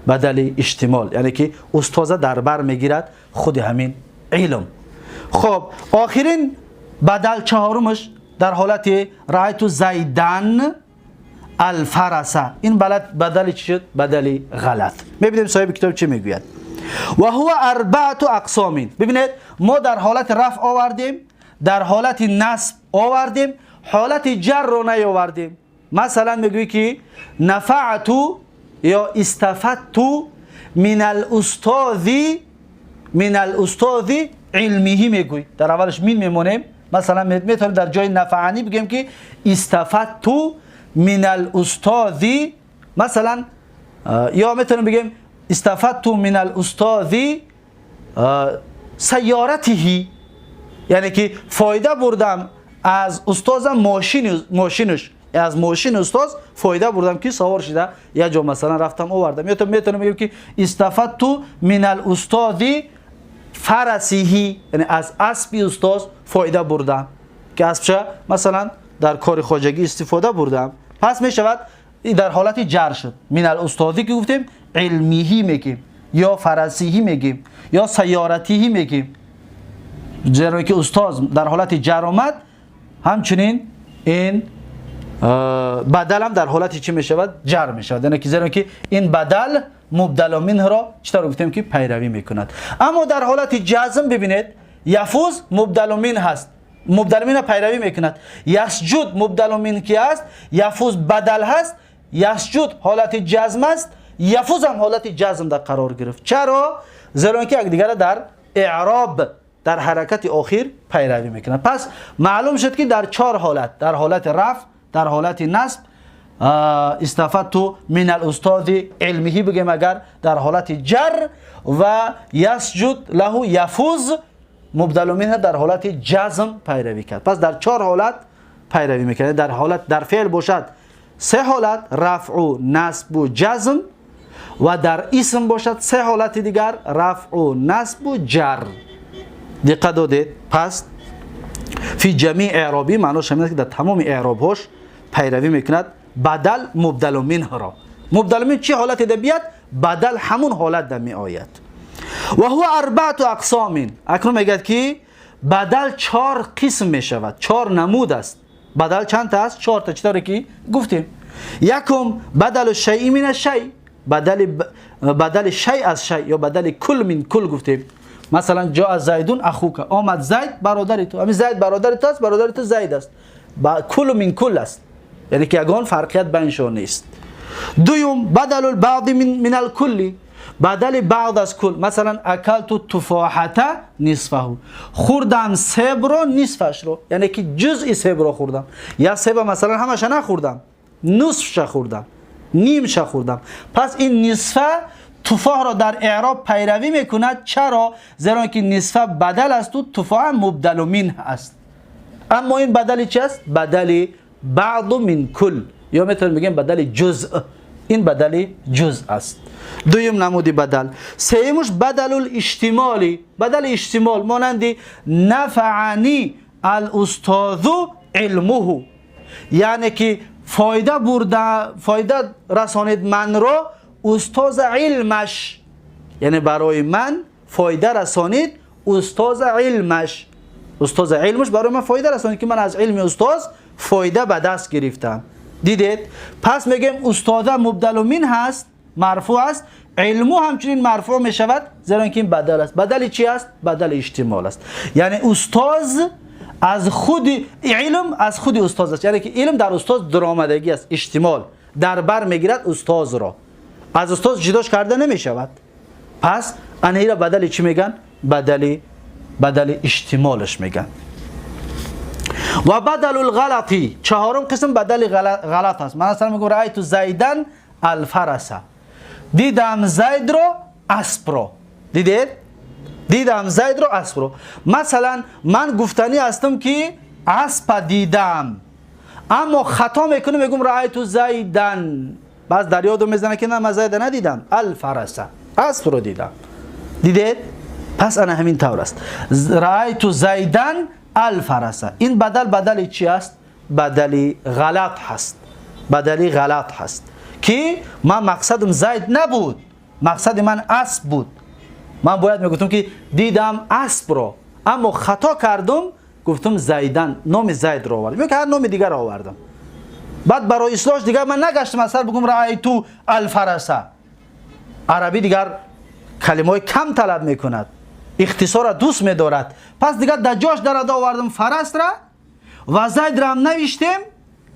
بدل اشتمال یعنی که استاد در بر میگیرد خود همین علم. خب آخرین بدل چهارمش در حالت رأیت زیدن الفرسه. این بدل چی شد؟ بدل غلط. میبینیم صاحب کتاب چی میگوید. و هو اربعه اقسام. ببینید ما در حالت رفع آوردیم، در حالت نصب آوردیم، حالت جر رو نیاوردیم. مثلا میگویی که نفعت یا استفدت من الاستاذ، من الاستاذ علمه میگوی. در اولش من میمونیم. مثلا میتونیم در جای نفعنی بگیم که استفدت من الاستاذ مثلا، یا میتونیم بگیم استفدت من الاستاذ سیارته، یعنی که فایده بردم از استادم ماشینش، از ماشین استاد فایده بردم که سوار شده یا جا مثلا رفتم آوردم. یا تو میتونم بگم که استفدت من الاستاذ فرسه، یعنی از اسب استاد فایده بردم که اسبش مثلا در کار خواجگی استفاده بردم. پس میشود در حالت جر شد. من الاستاذی که گفتیم علمیهی میگیم، یا فرسیهی میگیم یا سیارتیهی میگیم، زیرا که استاد در حالت جر آمد، همچنین این بدل هم در حالت چی میشود؟ جر میشود. یعنی که زیرا که این بدل مبدل منه را چطور گفتیم که پیروی میکند. اما در حالت جزم ببینید، یفوز مبدل منه هست، مبدل منه پیروی میکند. یسجد مبدل منه کی است؟ یفوز بدل هست، یسجد حالت جزم است، یفوز هم حالت جزم در قرار گرفت. چرا؟ زیرا که یکدیگر در اعراب در حرکت آخر پیروی میکند. پس معلوم شد که در چهار حالت، در حالت رفع، در حالت نصب، استفدت من الاستاذ علمه بگیم اگر در حالت جر، و یسجد له یفوز مبدل منه در حالت جزم پیروی کرد. پس در چهار حالت پیروی میکند. در حالت در فعل باشد سه حالت، رفع و نصب و جزم، و در اسم باشد سه حالت دیگر، رفع و نصب و جر. دقت دادید؟ پس فی جمیع اعرابی معناش همین است که در تمام اعرابهاش پیروی میکند بدل مبدل منه را. مبدل منه چه حالتی در بیاد، بدل همون حالت در می آید. و هو اربعة اقسام. اکنون میگد که بدل چهار قسم میشود، چهار نمود است. بدل چند تا است؟ چهار تا. چطوری که گفتیم، یکم بدل الشیء من الشیء، بدل شیء از شیء یا بدل کل من کل گفتیم. مثلا جاء زیدون اخوک، آمد زید برادر تو. همین زید برادر تو است، برادر تو زید است، با کل من کل است، یعنی که یگان فرقیت بینشان نیست. دوم بدل البعض من الکل، بدل بعض از کل. مثلا اکلت تفاحة نصفه، خوردم سیب رو نصفش رو، یعنی که جزئی سیب رو خوردم، یا سیب مثلا همش نخوردم، نصفش خوردم، نیمش خوردم. پس این نصفه تفاح را در اعراب پیروی میکند. چرا؟ زیرا که نصفه بدل است و تفاح مبدل منه است. اما این بدل چی است؟ بدل بعض من کل، یا میتونیم بگیم بدل جزء. این بدل جزء است. دویم نمودی بدل. سیمش بدل الاشتمالی، بدل اشتمال مانند نفعنی الاستاذ علمه، یعنی که فایده برده، فایده رسانید من را استاد علمش، یعنی برای من فایده رسانید استاد علمش، استاد علمش برای من فایده رسانید که من از علم استاد فایده به دست گرفتم. دیدید؟ پس میگیم استاد مبدل من هست، مرفوع است، علمو همچنین مرفوع میشود، زیرا که این بدل است. بدل چی است؟ بدل اشتمال است. یعنی استاد از خود علم، از خود استاد است، یعنی که علم در استاد درآمدگی است، اشتمال در بر میگیرد استاد را، از استاد جداش کرده نمیشود. پس انهی را بدل چی میگن؟ بدل اشتمالش میگن. و بدل الغلطی، چهارم قسم بدل غلط است. من اصلا میگم رأیت زیدن الفرس، دیدم زید رو اسب رو. دیدید؟ دیدم زید رو اسب رو. مثلا من گفتنی هستم که اسب دیدم، اما خطا میکنم میگم رأیت زیدن، باز در یادم میزنه که نه من زید ندیدم، الفرس اسب رو دیدم. دیدید؟ پس انا همین طور است. رأیت زیدن الفرس، این بدل بدل چی است؟ بدل غلط هست. بدل غلط هست که من مقصدم زید نبود، مقصد من اسب بود. من باید میگفتم که دیدم اسب رو، اما خطا کردم گفتم زیدن، نام زید رو آوردم یا که هر نام دیگر رو آوردم. بعد برای اصلاحش دیگر من نگشتم اصلا بگم رأیت الفرس. عربی دیگر کلمه کم طلب میکند، اختصار را دوست میدارد. پس دیگر در جاش در آوردم فرس را و زید را هم نوشتیم،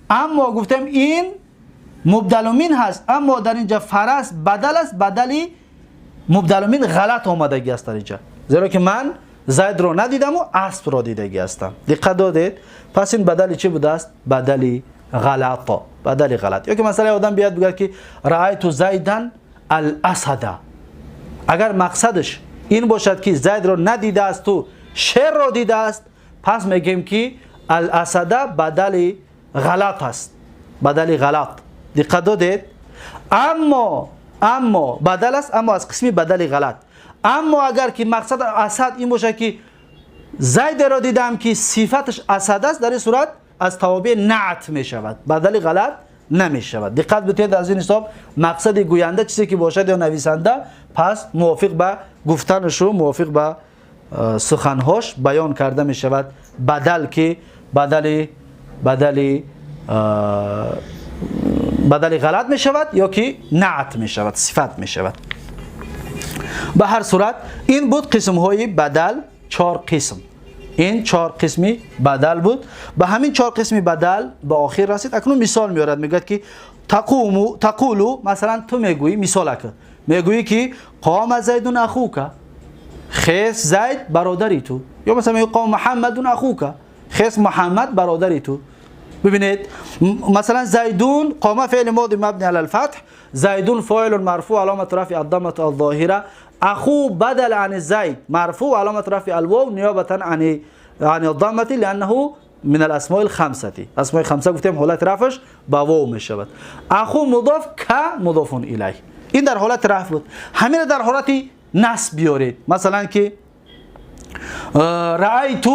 اما گفتم این مبدل من هست، اما در اینجا فرس بدل است، بدلی مبدل من غلط آمدگی است در اینجا، زیرا که من زید را ندیدم و اسب را دیدگی هستم. دقت دادید؟ پس این بدل چی بوده است؟ بدل غلط، بدل غلط. یا که مثلا آدم بیاد بگه که رأیت زیدن الاسد، اگر مقصدش این باشد که زید را ندیده است و شیر را دیده است، پس میگیم که الاسد بدل غلط است، بدل غلط. دقت دادید؟ اما بدل است، اما از قسمی بدل غلط. اما اگر که مقصد اسد این باشه که زید را دیدم که صفتش اسد است، در این صورت از توابع نعت می شود، بدل غلط намешавад. Диққат битед, аз ин ҳисоб мақсади гӯянда чизе ки бошад ё нависанда, пас мувофиқ ба гуфтанашу мувофиқ ба суханҳош баён карда мешавад. Бадал ки бадали ғалат мешавад ё ки наат мешавад, сифат мешавад. Ба ҳар сурат, ин буд қисмҳои бадал, чор қисм. Ин чор қисми бадал буд. Ба ҳамин чор қисми бадал ба охир расид. Акнун мисол меорад, мегӯяд ки تقوم، تقول, масалан, ту мегӯӣ, мисолака мегӯӣ ки قام زيد أخوك, хес Зайд бародари ту, ё масалан мегӯӣ قام محمد أخوك, хес Муҳаммад бародари ту. Бибинед, масалан, زيد, قام فعل ماضي مبني على الفتح, زيد فاعل مرفوع, علامة رفع الضمة الظاهرة, أخو بدل عن زيد مرفوع, علامة رفع الواو نيابة عن الضمة لأنه من الأسماء الخمسة. أسماء خمسة گفتیم حالت رفعش با واو میشود. أخو مضاف, ك مضاف إليه. این در حالت رفع بود. همین در حالت نصب بیارید، مثلا که رأيت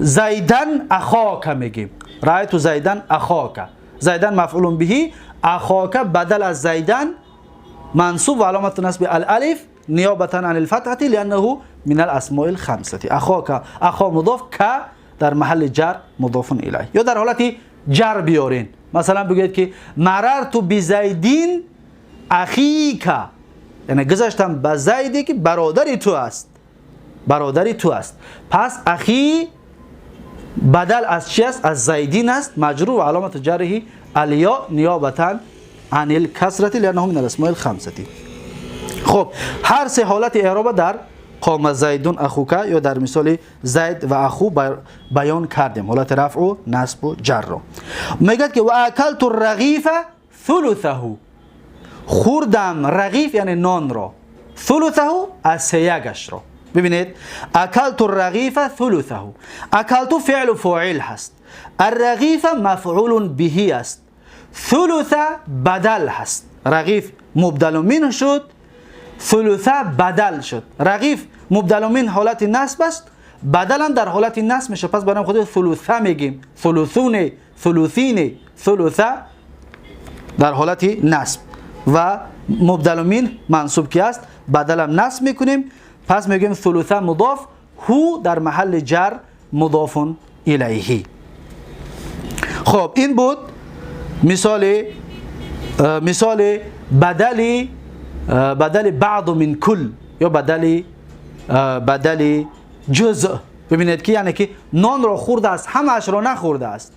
زيدا أخاك میگیم. رأيت زيدا أخاك, زيدا مفعول به, أخاك بدل از زيدا منصوب وعلامة نصب الالف نيابة عن الفتحة لأنه من الأسماء الخمسة. أخاك, أخا مضاف, ك در محل جر مضاف إليه. یا در حالت جر بیارین، مثلا بگویید که مررت بزيد أخيك, یعنی گذشتم به زیدی که برادری تو است، برادری تو است. پس أخي بدل از چی است؟ از زيد است، مجرور و علامت جره الياء نيابة عن الكسرة لأنه من الأسماء الخمسة. خب، هر سه حالت اعراب در قام زيد أخوك یا در مثال زید و أخو بیان کردیم، حالت رفع و نصب و جر رو. میگه که وأكلت الرغيف ثلثه, خوردم رغيف یعنی نان را، ثلثه از سه یکش را. ببینید، أكلت الرغيف ثلثه, أكلت فعل فاعل هست، الرغيف مفعول به است، ثلث بدل هست. رغيف مبدل منه شد، ثلث بدل شد. رغيف مبدل منه حالت نصب است، بدلا در حالت نصب میشه. پس برای خود ثلث میگیم، ثلثون، ثلثین. ثلث در حالت نصب و مبدل منه منصوب که است، بدلم نصب میکنیم. پس میگیم ثلث مضاف، ه در محل جر مضاف إليه. خب، این بود مثال بدل بعض من كل یا بدل جزء. ببینید که یعنی که نان را خورده است، همش را نخورده است،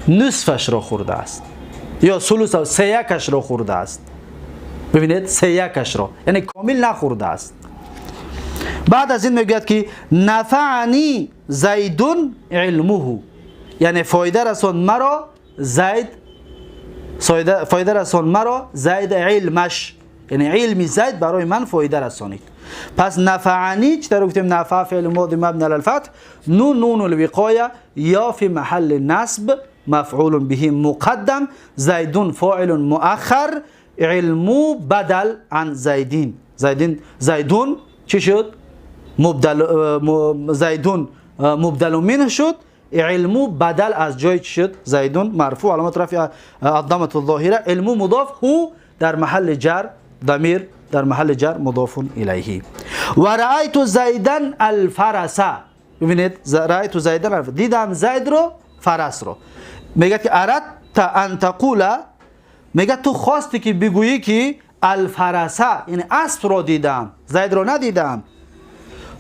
نصفش را خورده است یا ثلث، سه یکش را خورده است. ببینید، سه یکش را، یعنی کامل نخورده است. بعد از این میگوید که نفعني زيد علمه, یعنی فایده رسان مرا زید، فایده رسان مرا زید علمش، یعنی علمی زید برای من فایده رسانید. پس نفعني چطور گفتیم؟ نفع فعل ماضی مبنی علی الفتح، نون نون الوقایه، یا في محل نصب مفعول به مقدم، زيد فاعل مؤخر، علم بدل عن زيد. زيد، زيد چی شد؟ مبدل. زيد مبدل منه شد، علم بدل از جای چی شد؟ زيد مرفوع، علامت رفع الضمه الظاهره، علم مضاف، هو در محل جر، ضمیر در محل جر مضاف إليه. ورأيت زيدا الفرس. ببینید، رأيت زيدا، دیدم زید رو، فرس رو. میگه که أردت أن تقول, میگه تو خواستی که بگویی که الفرس، یعنی اسب رو دیدم، زید رو ندیدم.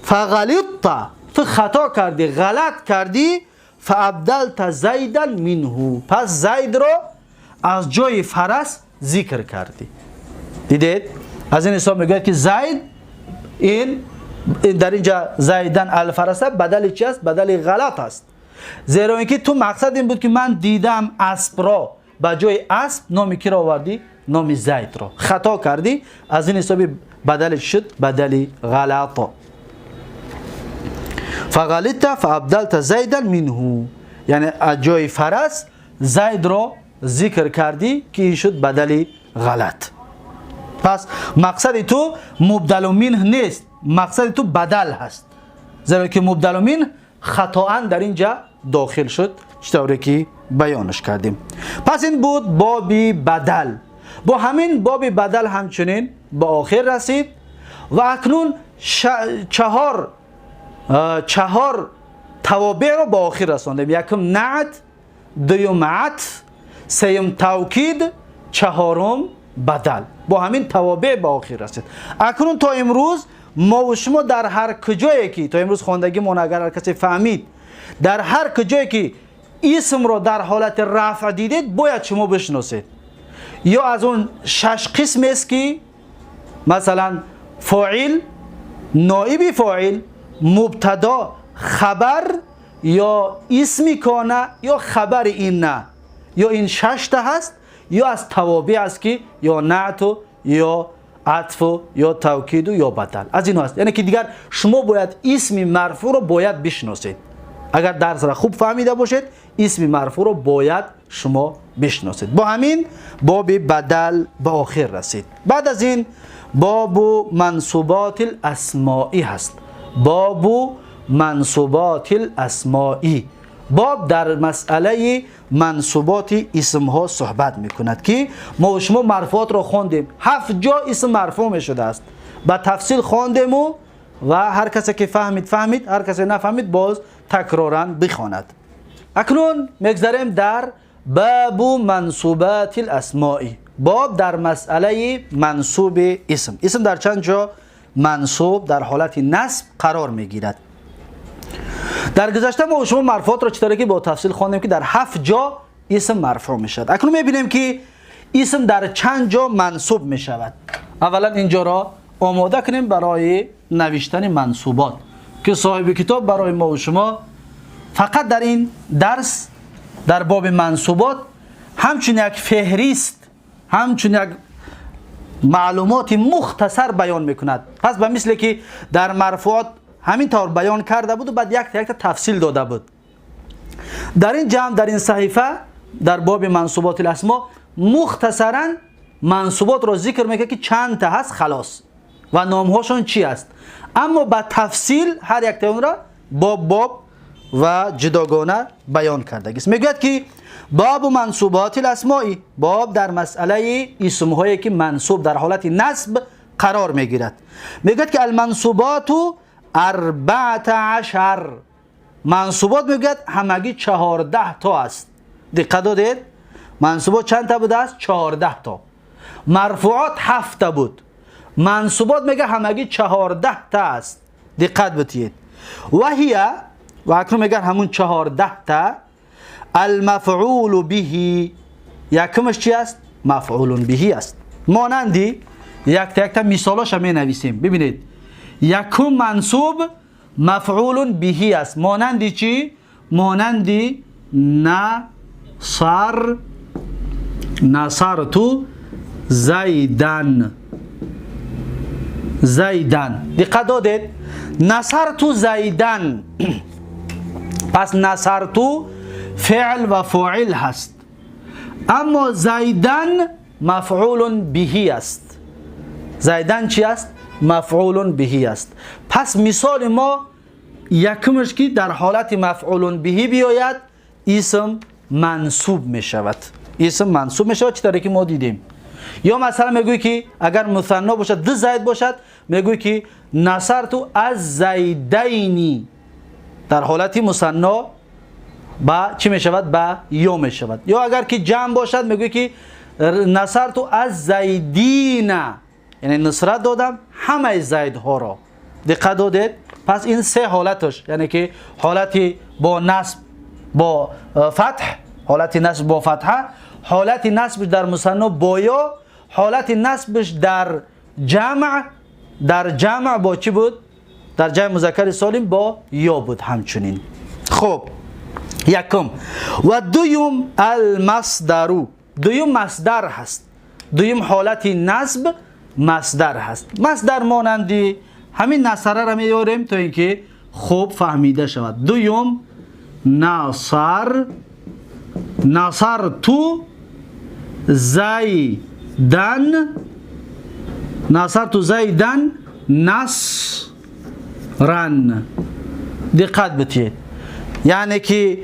فغلطت, تو خطا کردی، غلط کردی. فأبدلت زيدا منه, پس زید رو از جای فرس ذکر کردی. دیدید؟ از این حساب میگوید که زید این در اینجا زيدا الفرس بدل چی است؟ بدل غلط است، زیرا اینکه تو مقصد این بود که من دیدم اسب را، به جای اسب نامی کی را آوردی؟ نام زید را. خطا کردی، از این حساب بدل شد، بدل غلط. فغلطت فأبدلت زيدا منه, یعنی از جای فرس زید را ذکر کردی که این شد بدل غلط. پس مقصد تو مبدل منه نیست، مقصد تو بدل هست، زیرا که مبدل منه خطاً در اینجا داخل شد. чӣ ки баёнаш кардем. Пас ин буд боби бадал. Бо ҳамин боби бадал ҳамчунин ба охир расид ва акнун чаҳор тавобеъро ба охир расондем. Якум наът, дуюм атф, сеюм тавкид, чаҳорум бадал. Бо ҳамин тавобеъ ба охир расид. Акнун то имрӯз мо ва шумо дар ҳар куҷое ки то имрӯз хондагимон, агар ҳар касе фаҳмид, дар ҳар куҷое ки исмро дар ҳолати рафъ дидед, бояд шумо бишносед, ё аз он шаш қисмест ки масалан фоил, ноиби фоил, мубтадо, хабар ё исми кона ё хабари инна, ё ин шашта ҳаст, ё аз тавобеъ аст ки ё наъту, ё атфу, ё тавкиду, ё бадал, аз инҳо аст. Яъне ки дигар шумо бояд исми марфӯъро бояд бишносед. Агар дарсро хуб фаҳмида бошед, исми марфӯъро бояд шумо бишносед. Бо ҳамин боби бадал ба охир расид. Баъд аз ин бобу мансуботи асмоӣ ҳаст. Бобу мансуботи асмоӣ, боб дар масъалаи мансуботи исмҳо суҳбат мекунад, ки мо шумо марфуотро хондем. Ҳафт ҷо исм марфӯъ мешудааст, ба тафсил хондему ва ҳар касе ки фаҳмид, фаҳмид, ҳар касе нафаҳмид, боз такроран бихонад. Акнун мегзарем дар бабу мансубати асмоӣ, боб дар масъалаи мансуби исм. Исм дар чанд ҷо мансуб, дар ҳолати насб қарор мегирад? Дар гузашта мо шумо марфуотро чӣ ки бо тафсил хондем, ки дар ҳафт ҷо исм марфӯъ мешавад. Акнун мебинем, ки исм дар чанд ҷо мансуб мешавад. Аввалан инҷоро омода кунем барои навиштани мансубот, ки соҳиби китоб барои мо шумо фақат дар ин дарс, дар боби мансубот, ҳамчун як феҳрист, ҳамчун як маълумоти мухтасар баён мекунад. Пас ба мисле ки дар марфуот ҳамин тавр баён карда буду, баъд якта якта тафсил дода буд, дар ин ҷамъ, дар ин саҳифа, дар боби мансуботи асмо мухтасаран мансуботро зикр мекунад, ки чандта ҳаст, халос, ва номҳошон чи аст. Аммо ба тафсил ҳар яктаи онро боб боб ва ҷудогона баён кардагист. Мегӯяд, ки бобу мансуботи асмоӣ, боб дар масъалаи исмҳое ки мансуб, дар ҳолати насб қарор мегирад. Мегӯяд, ки алмансуботу 14, мансубот, мегӯяд, ҳамагӣ 14 то аст. Диққат додед? Мансубот чанд та будааст? 14 то. Марфуот ҳафта буд, мансубот, мега, ҳамагӣ 14 та аст. Диққат битиед. Ваҳия, ва акнун мегӯяд, ҳамун 14 та: алмафъулу биҳи, якумаш чи аст? Мафъулун биҳи аст. Монанди якта якта мисолоша менависем. Бибинед, якум мансуб мафъулун биҳи аст. Монанди чӣ? Монанди насар, насарту зайдан. Зайдан, диққат додед? Насарту зайдан. Пас насарту феъл ва фоил ҳаст, аммо зайдан мафъулун биҳи аст. Зайдан чи аст? Мафъулун биҳи аст. Пас мисоли мо якумаш, ки дар ҳолати мафъулун биҳӣ биёяд, исм мансуб мешавад. Исм мансуб мешавад, чӣ таре ки мо дидем. Ё масалан мегӯй, ки агар мусанно бошад, ду зайд бошад, мегӯй, ки насарту аз зайдайни. Дар ҳолати мусанно ба чӣ мешавад? Ба ё мешавад. Ё агар ки ҷамъ бошад, мегӯй, ки насарту аз зайдина, яъне нусрат додам ҳамаи зайдҳоро. Диққат додед? Пас ин се ҳолаташ, яъне ки ҳолати бо насб бо фатҳ, ҳолати насб бо фатҳа, ҳолати насбш дар мусанно бо ё, ҳолати насбш дар ҷамъ. Дар ҷамъ бо чӣ буд? Дар ҷамъи музаккари солим бо ё буд ҳамчунин. Хуб, якум. Ва дуюм алмасдару, дуюм масдар ҳаст. Дуюм ҳолати насб масдар ҳаст. Масдар монанди ҳамин насараро меёрем, то ин ки хуб фаҳмида шавад. Дуюм насар, насарту зайдан, насарту зайдан насран. Диққат битиед, яъне ки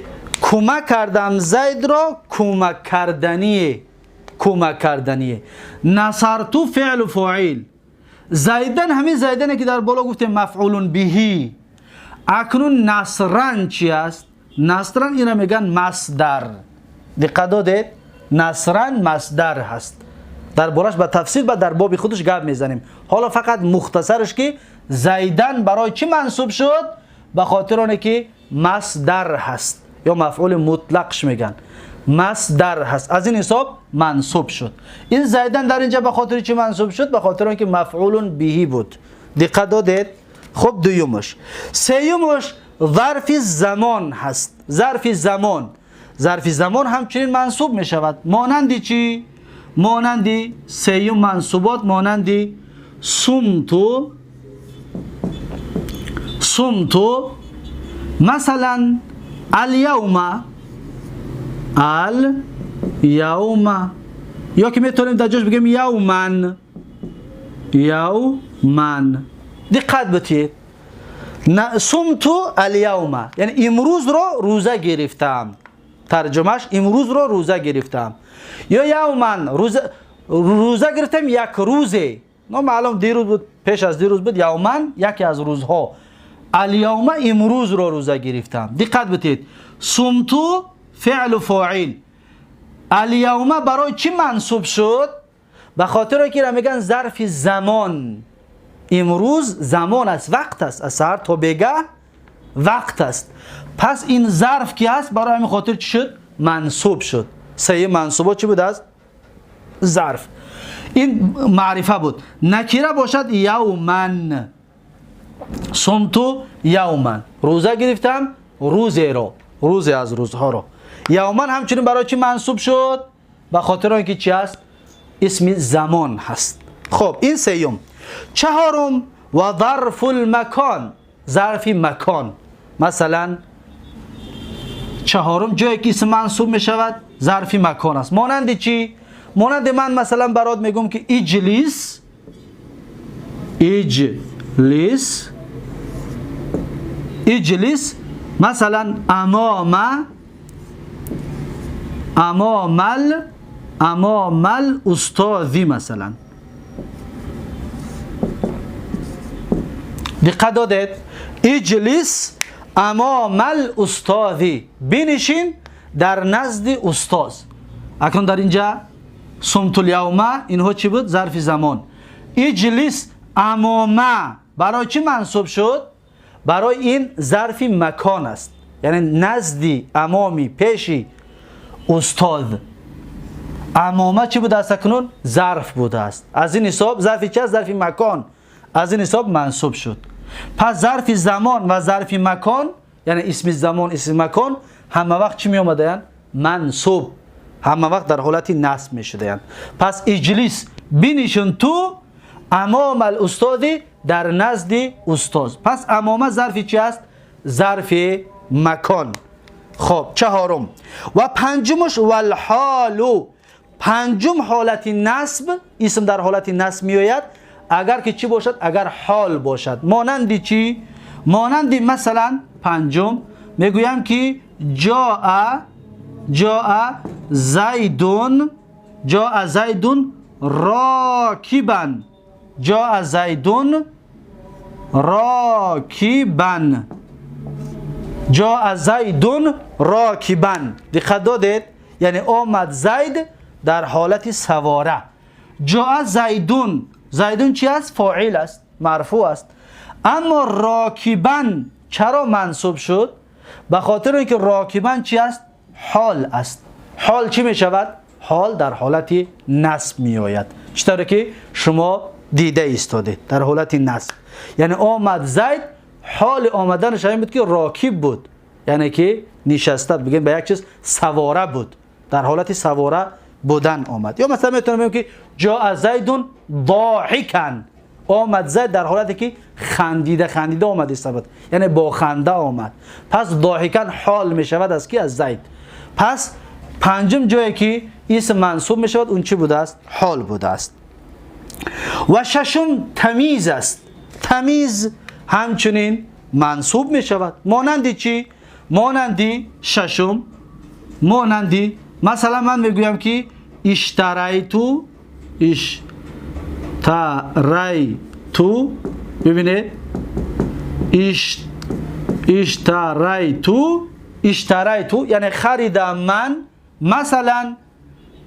Кӯмак кардам Зайдро кӯмак кардание. Кӯмак кардание. نصرت فعل فاعل. زیدن همین زیدنه که در بالا گفتیم مفعول بهی. اکنون نصرن چی است؟ نصرن اینا میگن مصدر. دقت دادید؟ نصرن مصدر هست. در بالاش به تفصیل و در باب خودش گپ میزنیم. حالا فقط مختصرش که زیدن برای چی منصوب شد؟ به خاطر آنه که مصدر هست یا مفعول مطلقش میگن. مصدر هست، از این حساب منصوب شد. این زیدن در اینجا به خاطر چی منصوب شد؟ به خاطر اینکه مفعول بهی بود. دقت دادید؟ خب دویمش. سیومش ظرف زمان هست. ظرف زمان. ظرف زمان همچنین منصوب می شود. مانند چی؟ مانند سیوم منصوبات مانند صمت. صمت مثلا الیوم. الیوم یا که میتونیم در جاش بگیم یومن. یومن. دقت بتید. صمت الیوم یعنی امروز رو روزه گرفتم. ترجمهش امروز رو روزه گرفتم. یا یومن روزه گرفتم یک روزه. نه معلوم دیروز بود، پیش از دیروز بود. یومن یکی از روزها. الیوم امروز رو روزه گرفتم. دقت بتید. صمت فعل فاعل. الیوم برای چی منصوب شد؟ به خاطر اینکه میگن ظرف زمان. امروز زمان است، وقت است، از سحر تا بگه وقت است. پس این ظرف که هست برای همین خاطر چی شد؟ منصوب شد. سه منصوبات چی بود است؟ ظرف. این معرفه بود. نکره باشد یومن. صمت یومن، روزه گرفتم روزی رو، روزی از روزها رو. یومن همچنین برای چی منصوب شد؟ به خاطر اینکه چی است؟ اسم زمان هست. خب این سیوم. چهارم و ظرف المکان، ظرف مکان. مثلا چهارم جایی که اسم منصوب می شود ظرف مکان است. مانند چی؟ مانند من مثلا برات میگم که اجلس. اجلس. اجلس مثلا امام امام الاستاذ مثلا. دقت دادید؟ اجلس امام الاستاذ، بنشین در نزد استاد. اکنون در اینجا صمت الیوم اینها چی بود؟ ظرف زمان. اجلس امام برای چی منصوب شد؟ برای این ظرف مکان است، یعنی نزدی، امامی، پیشی استاد. امامه چی بوده است اکنون؟ ظرف بوده است. از این حساب ظرف چی است؟ ظرف مکان. از این حساب منصوب شد. پس ظرف زمان و ظرف مکان، یعنی اسم زمان اسم مکان، همه وقت چی می آمدن؟ منصوب. همه وقت در حالت نصب می شدن. پس اجلس بنشین تو امام الاستاذ، در نزد استاد. پس امامه ظرف چی است؟ ظرف مکان. خب چهارم و پنجمش والحال. پنجم حالت نصب، اسم در حالت نصب می آید اگر که چی باشد؟ اگر حال باشد. مانند چی؟ مانند مثلا پنجم میگویم که جاء جاء زیدون، جاء زیدون راکبا. جاء زیدون راکبا. جاء زیدون راکبا. دقت دادید؟ یعنی آمد زید در حالت سواره. جاء زیدون، زیدون چی است؟ فاعل است، مرفوع است. اما راکبا چرا منصوب شد؟ به خاطر اینکه راکبا چی است؟ حال است. حال چی می شود؟ حال در حالت نصب می آید. چطور که شما دیده ایستادید در حالت نصب. یعنی آمد زید، حال آمدنش همین بود که راکب بود، یعنی که نشسته، بگیم به یک چیز سواره بود، در حالت سواره بودن آمد. یا مثلا میتونم بگم که جاء زیدون ضاحکا، آمد زید در حالتی که خندیده خندیده آمد است، یعنی با خنده آمد. پس ضاحکا حال میشود از کی؟ از زید. پس پنجم جایی که اسم منصوب میشود اون چی بوده است؟ حال بوده است. و ششم تمیز است. تمیز همچنین منصوب میشود. مانند چی؟ مانندی ششم، مانندی مثلا من میگویم که اشتریتو، اشتریتو، ببینید اشتریتو، اشتریتو یعنی خریدم من مثلا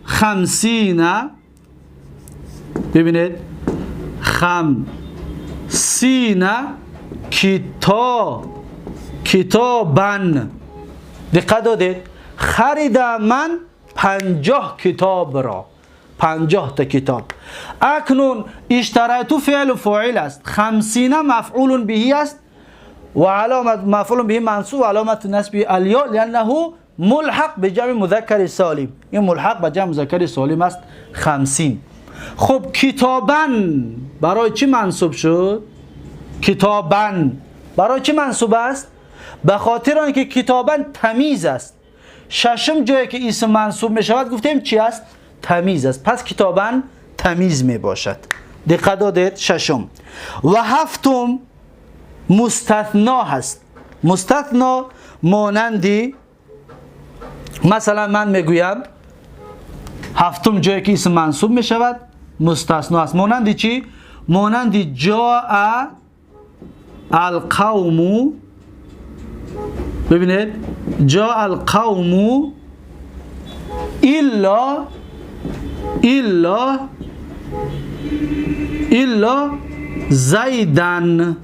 50، ببینید 50 کتابن. دقت دادید؟ خریدم من 50 کتاب را، 50 تا کتاب. اکنون اشتریتو فعل و فاعل است، 50 مفعول به است و علامت مفعول به منصوب و علامت نصب الیا لانه ملحق به جمع مذکر سالم. این ملحق به جمع مذکر سالم است 50. خب کتابن برای چی منصوب شد؟ کتابن برای چی منصوب است؟ به خاطر آنکه کتابن تمیز است. ششم جایی که اسم منصوب می شود گفتیم چی است؟ تمیز است. پس کتابن تمیز می باشد. دقت دادید؟ ششم. و هفتم مستثنا هست. مستثنا مانندی مثلا من میگویم هفتم جایی که اسم منصوب می شود مستثنا است. مانندی چی؟ مانندی جاء القوم. ببینید جاء القوم الا الا الا زیدن.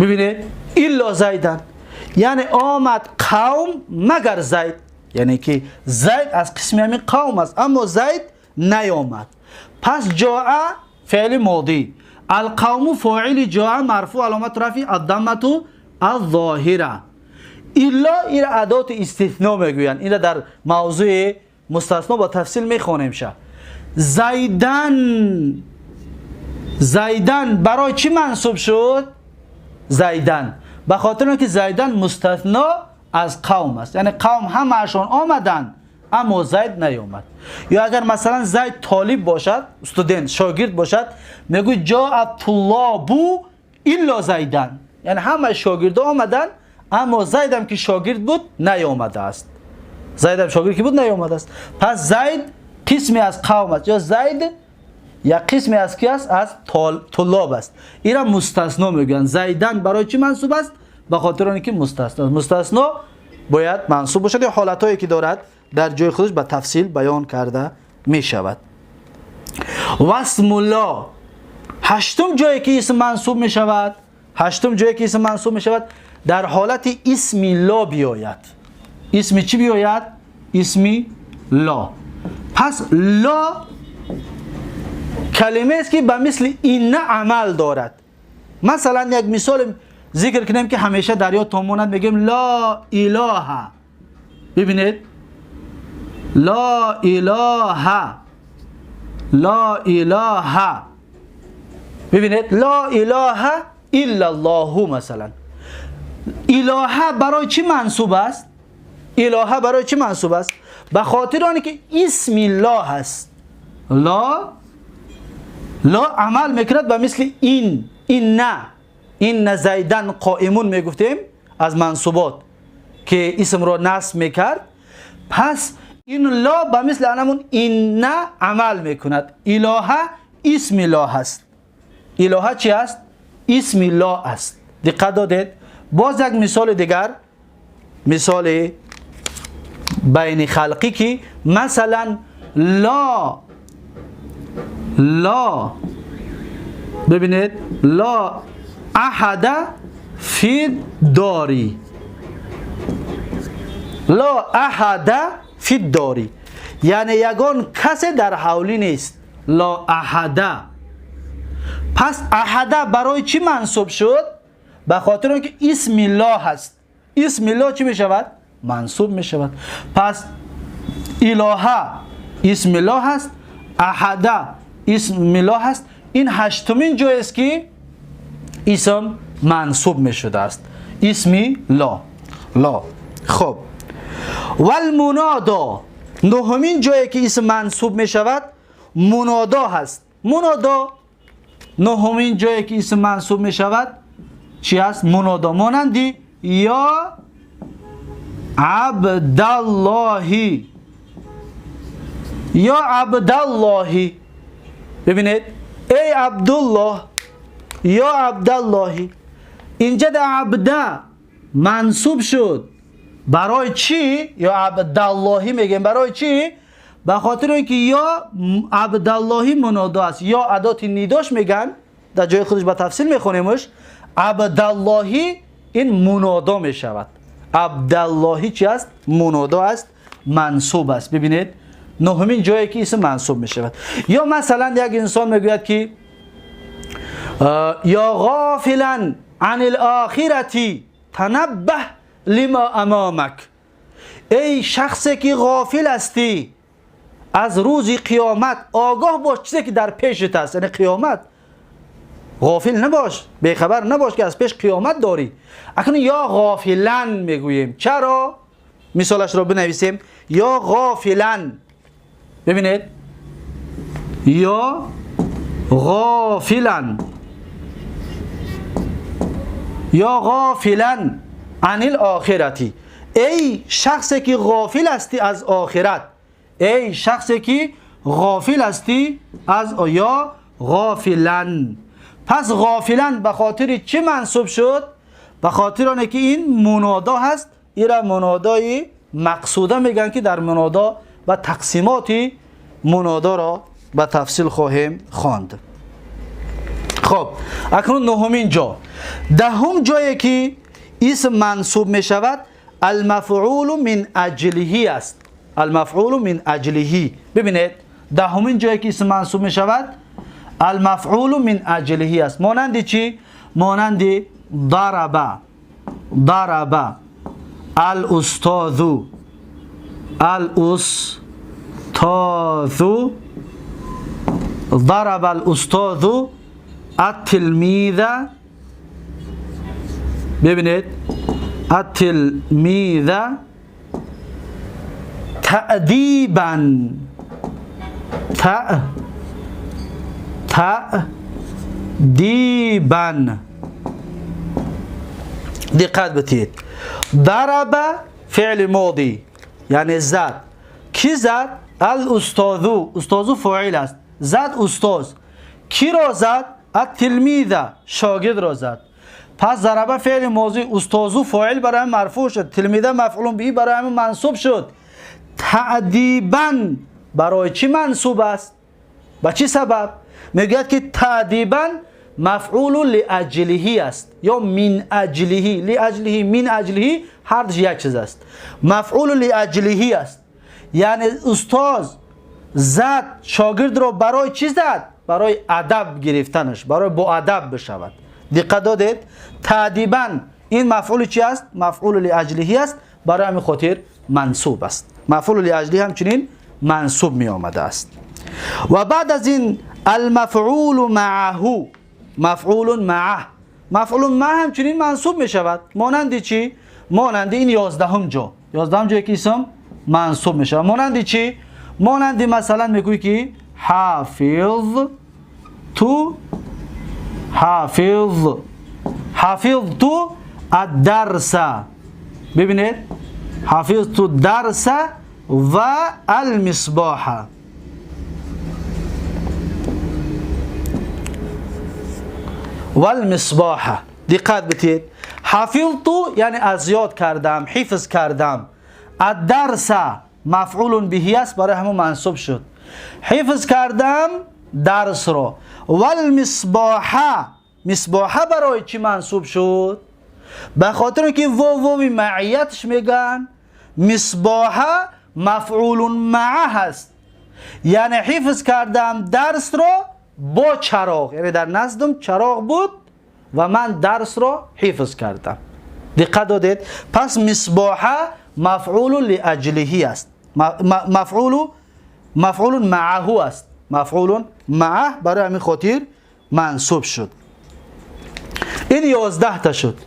ببینید الا زیدن یعنی آمد قوم مگر زید، یعنی که زید از قسم همین قوم است اما زید نیامد. پس جاء فعل ماضی، القوم فاعل جاء مرفوع علامت رفع الضمه الظاهره. الا این ادات استثناء میگویند، این در موضوع مستثنا با تفصیل میخوانیم شه. زیدن، زیدن برای چی منصوب شد؟ زیدن به خاطر اینکه زیدن مستثنا از قوم است، یعنی قوم همه‌شون آمدن اما زید نیامد. یا اگر مثلا زید طالب باشد، استودنت، شاگرد باشد، میگوی جاء الطلاب الا زیدن، یعنی همه شاگرد آمدن اما زیدم که شاگرد بود نیامده است. زیدم شاگرد که بود نیامده است. پس زید قسمی از قوم است یا زید یا قسمی از کی است؟ از طلاب است. این را مستثنا میگن. زیدن برای چی منصوب است؟ به خاطر اینکه مستثنا، مستثنا باید منصوب باشد یا حالتهایی که دارد در جای خودش به تفصیل بیان کرده می شود. واسم الله، هشتم جایی که اسم منصوب می شود، هشتم جایی که اسم منصوب می شود در حالت اسم لا بیاید. اسم چی بیاید؟ اسم لا. پس لا کلمه است که به مثل این عمل دارد. مثلا یک مثال ذکر کنیم که همیشه در یاد ماند، میگیم لا اله. ببینید لا اله، لا اله، ببینید لا اله الا الله. مثلا اله برای چی منصوب است؟ اله برای چی منصوب است؟ به خاطر آنکه اسم الله است. لا لا عمل میکند به مثل این، این نه، این زیدن قائمون میگفتیم از منصوبات که اسم را نصب میکرد. پس این لا به مثل انمون این نه عمل میکند. اله اسم الله است. اله چی است؟ اسم الله است. دقت دادید؟ باز یک مثال دیگر، مثال بین خلقی که مثلا لا لا، ببینید لا احد فی داری، لا احد فی داری یعنی یگان کسی در حولی نیست. لا احد. پس احد برای چی منصوب شد؟ به خاطر اینکه اسم الله هست. اسم الله چی می شود؟ منصوب می شود. پس اله اسم الله هست، احد اسم الله هست. این هشتمین جای است که اسم منصوب می شده است، اسمی لا لا. خب والمنادا، نهمین جایی که اسم منصوب می شود منادا هست. منادا نهمین جایی که اسم منصوب می شود چی هست؟ منادا. مانندی یا عبداللهی، یا عبداللهی. ببینید ای عبدالله یا عبداللهی، اینجا در عبده منصوب شد. برای چی یا عبداللهی میگیم؟ برای چی؟ به خاطر اینکه یا عبداللهی منادا است، یا ادات نداش میگن، در جای خودش به تفصیل میخونیمش. عبداللهی این منادا میشود. عبداللهی چی است؟ منادا است، منصوب است. ببینید نهمین جایی که اسم منصوب میشود. یا مثلا یک انسان میگوید که یا غافلا عن الاخرة تنبه لما امامک، ای شخصی که غافل هستی از روز قیامت آگاه باش چیزی که در پیشت است، یعنی قیامت. غافل نباش، بیخبر نباش که از پیش قیامت داری. اکنون یا غافلا میگوییم. چرا؟ مثالش را بنویسیم. یا غافلا، ببینید یا غافلا، یا غافلا عن الاخرتی، ای شخصی که غافل هستی از آخرت، ای شخصی که غافل هستی از، یا غافلا. پس غافلا به خاطر چی منصوب شد؟ به خاطر آنکه که این منادا هست. ایرا منادای مقصوده میگن که در منادا و تقسیمات منادا را به تفصیل خواهیم خواند. خب اکنون نهمین جا، دهم جایی که اسم منصوب می شود المفعول من اجله است. المفعول من اجله. ببینید دهمین جایی که اسم منصوب می شود المفعول من اجله است. مانند چی؟ مانند ضرب، ضرب الاستاذ، الاستاذ ضرب الاستاذ التلميذ. ببینید التلميذ تأدیبا، تأدیبا. دقت بتید. ضرب فعل ماضی یعنی زد. کی زد؟ الاستاذ. استاذ فاعل است. زد استاذ. کی را زد؟ التلمیذ، شاگرد را زد. پس ضربه فعل ماضی، استاذ فاعل برای مرفوع شد، تلمیذ مفعول به برای منصوب شد. تأدیبا برای چی منصوب است؟ به چی سبب؟ میگوید که تأدیبا مفعول لاجله است یا من اجله. لاجله، من اجله، هر دو یک چیز است. مفعول لاجله است، یعنی استاد زد شاگرد را برای چی زد؟ برای ادب گرفتنش، برای با ادب بشود. دقت دادید؟ تأدیبا این مفعول چی است؟ مفعول لاجله است، برای همین خاطر منصوب است. مفعول لاجله همچنین منصوب می آمده است. و بعد از این المفعول معه، مفعول معه، مفعول معه همچنین منصوب می شود. مانند چی؟ مانند این 11 جا، 11 جایی که اسم منصوب می شود. مانند چی؟ مانند مثلا میگویی که حافظ تو، حافظ، حافظت الدرس. ببینید حافظت الدرس و المصباح. والمصباح. دقت بتید. حفظت یعنی از یاد کردم، حفظ کردم. الدرس مفعول به است، برای همون منصوب شد. حفظ کردم درس را. والمصباح، مصباح برای چی منصوب شد؟ به خاطر اینکه واو معیتش میگن. مصباح مفعول معه هست، یعنی حفظ کردم درس را با چراغ، یعنی در نزدم چراغ بود و من درس را حفظ کردم. دقت دادید؟ پس مصباح مفعول لاجله است، مفعول معه است، مفعول معه برای همین خاطر منصوب شد. این 11 تا شد.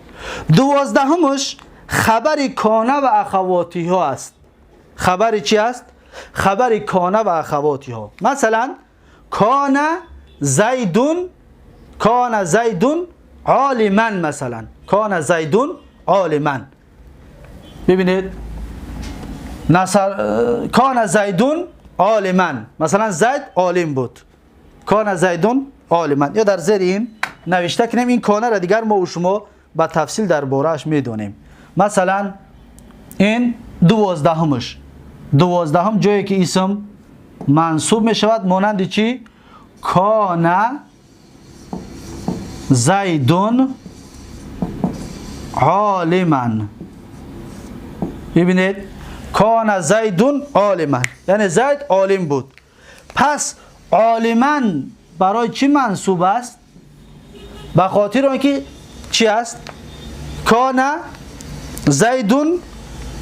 12مش خبر کانه و اخواتی ها است. خبر چی است؟ خبر کانه و اخواتی ها. مثلا کان زیدون، کان زیدون عالما، مثلا کان زیدون عالما. ببینید نصر کان زیدون عالما، مثلا زید عالم بود، کان زیدون عالما. یا در زیر این نوشته کنیم این کانه را دیگر ما و شما با تفصیل درباره‌اش میدونیم. مثلا این 12مش، 12 جایی که اسم منصوب میشود مانند چی؟ کان زیدون عالما. ببینید کان زیدون عالما، یعنی زید عالم بود. پس عالما برای چی منصوب است؟ به خاطر آنکه چی است؟ کان زیدون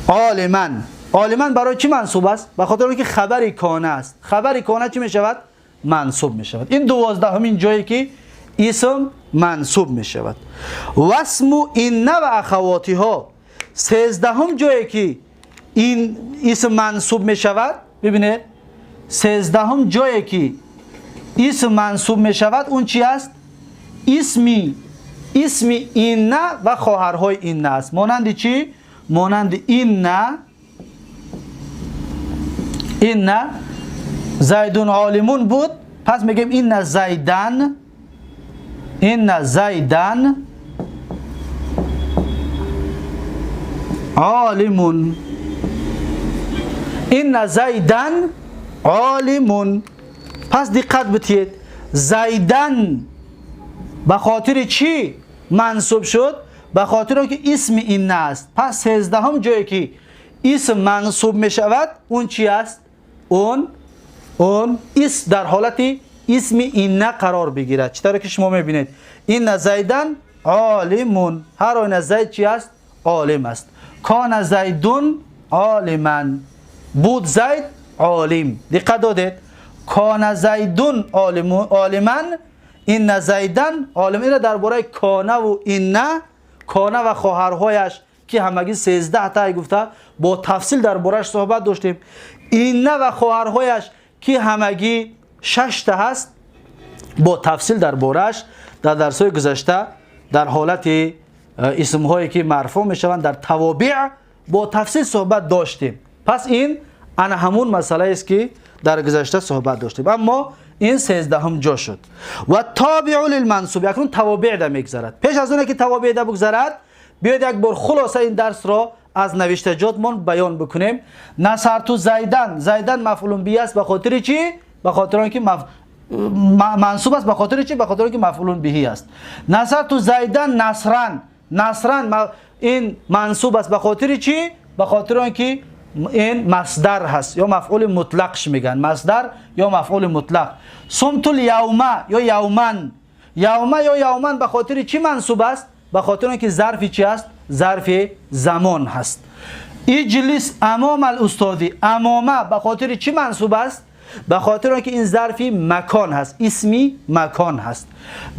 عالما. عالما برای چی منصوب است؟ به خاطر آنکه خبر کان است. خبر کان چی می شود؟ منصوب می شود. این 12مین جایی که اسم منصوب می شود. و اسم ان و اخواتها، 13 جایی که این اسم منصوب می شود. ببینید 13 جایی که اسم منصوب می شود اون چی است؟ اسم إن و خواهرهای إن است. مانند چی؟ مانند إن، إن زید عالم بود، پس میگیم إن زیدا، إن زیدا عالم، إن زیدا عالم. پس دقت بتید زیدا به خاطر چی منصوب شد؟ به خاطر اینکه اسم إن است. پس 13 جایی که اسم منصوب می شود اون چی است؟ اون اسم در حالت اسم إن قرار بگیرد. چطور که شما میبینید إن زیدا عالم، هر آینه زید چی است؟ عالم است. کان زیدون عالما، بود زید عالم. دقت دادید کان زیدون عالما، إن زیدا عالم. این درباره کانه و إن، کانه و خواهرهایش که همگی 13 تا گفته با تفصیل درباره‌اش صحبت داشتیم. إن و خواهرهایش که همگی 6 تا هست با تفصیل درباره‌اش در درس‌های گذشته در حالت اسم‌هایی که مرفوع می‌شوند در توابع با تفصیل صحبت داشتیم. پس این انا همون مسئله است که در گذشته صحبت داشتیم، اما این 13 جا شد. و تابع للمنصوب، اکنون توابع ده میگذرد. پیش از اون که توابع ده بگذرد بیاید یک بار خلاصه این درس را از نوشتجاتمان بیان بکنیم. نصرت زیدن، زیدن مفعول به است. به خاطر چی؟ به خاطر اینکه منصوب است. به خاطر چی؟ به خاطر اینکه مفعول به است. نصرت زیدن نصرا، نصرا این منصوب است. به خاطر چی؟ به خاطر اینکه این مصدر هست یا مفعول مطلقش میگن، مصدر یا مفعول مطلق. صمت الیوم یا یوما، یوم یا یوما به خاطر چی منصوب است؟ به خاطر اینکه ظرف چی است؟ ظرف زمان هست. اجلس امام الاستاذ، امامه به خاطر چی منصوب است؟ به خاطر اینکه این ظرف مکان هست، اسمی مکان هست.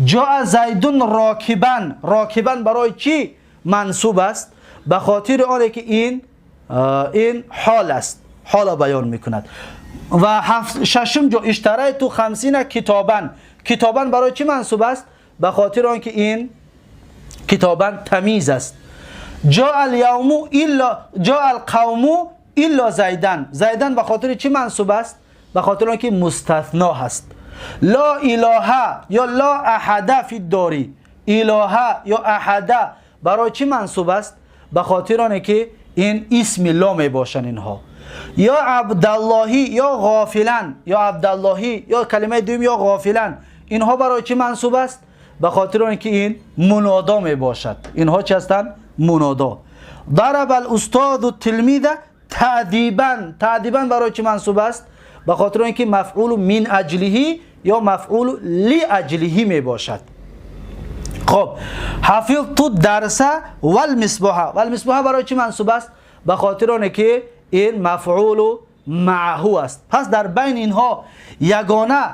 جاء زیدون راکبا، راکبا برای چی منصوب است؟ به خاطر آنکه این حال است، حال بیان میکند. و ششم جا اشتریت 50 کتابا، کتابا برای چی منصوب است؟ به خاطر آنکه این کتابا تمیز است. جاء الیوم الا، جاء القوم الا زیدن، زیدن به خاطر چی منصوب است؟ به خاطر آنکه مستثنا هست. لا اله یا لا احد فی الداری، اله یا احد برای چی منصوب است؟ به خاطر آنکه این اسم لا می باشن اینها. یا عبداللهی یا غافلا، یا عبداللهی یا کلمه دوم یا غافلا، اینها برای چی منصوب است؟ به خاطر آنکه این منادا می باشد. اینها چی هستند؟ منادا. ضرب الاستاذ التلميذ تأدیبا، تأدیبا برای چی منصوب است؟ به خاطر اینکه مفعول من اجله یا مفعول لاجله می باشد. خب حفظت الدرس والمصباح، والمصباح برای چی منصوب است؟ به خاطر آنکه این مفعول معه است. پس در بین اینها یگانه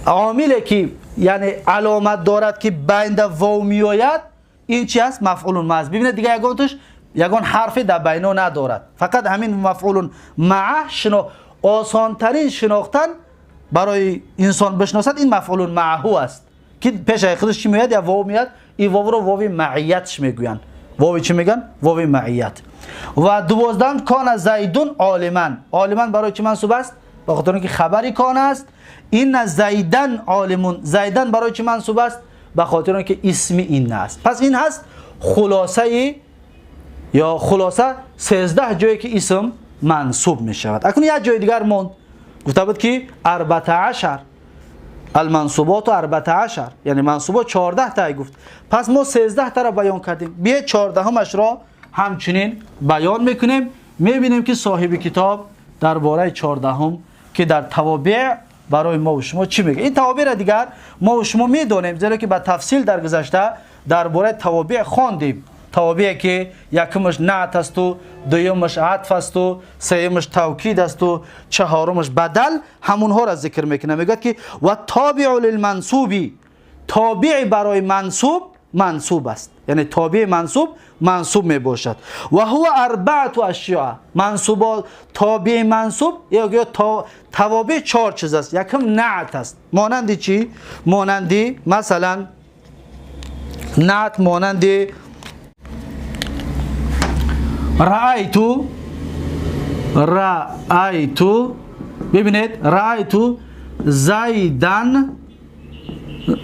عاملی که یعنی علامت دارد که بین واو میآید این چی است؟ مفعول معه است. ببینید دیگه یگان توش یگان حرف در بینو ندارد، فقط همین مفعول معه. آسان ترین شناختن برای انسان بشناسد این مفعول معه است ки пеш аз худаш чӣ меояд? Я вов меояд. Ин вовро вови маиятш мегӯянд. Вови чӣ мегӯянд? Вови маият. Ва 12-ум кона зайдун олиман. Олиман барои чӣ мансуб аст? Ба хотир инки хабари кон аст. Инна зайдан олимун. Зайдан барои чӣ мансуб аст? Ба хотир инки исми инна аст. Пас ин ҳаст хулосаи ё хулоса 13 ҷое ки исм мансуб мешавад. Акнун як ҷои дигар монд. Гуфта буд ки 14 المنصوبات 14, яъне мансубот 14 та гуфт. Пас мо 13 таро баён кардем. Биё 14-ҳамашро ҳамчунин баён мекунем. Мебинем ки соҳиби китоб дар бораи 14-ҳам ки дар тавобеъ барои мо ва шумо чӣ мегӯяд. Ин тавобеъро дигар мо ва шумо медонем, зеро ки ба тафсил дар гузашта дар бораи тавобеъ хондем. Тавобеъ ки якумаш наът асту, дуюмаш атф асту, сеюмаш тавкид асту, чаҳорумаш бадал, ҳамунҳоро зикр мекунад. Мегӯяд ки ва тобиу лилмансуби, тобиъ барои мансуб мансуб аст, яъне тобиъи мансуб мансуб мебошад. Ва ҳува арбаату ашёа, мансубот тобиъи мансуб ё тавобеъ чор чиз аст. Якум наът аст. Монанди чӣ? Монанди масалан наът, монанди раайту, раайту, бибинед, раайту зайдан,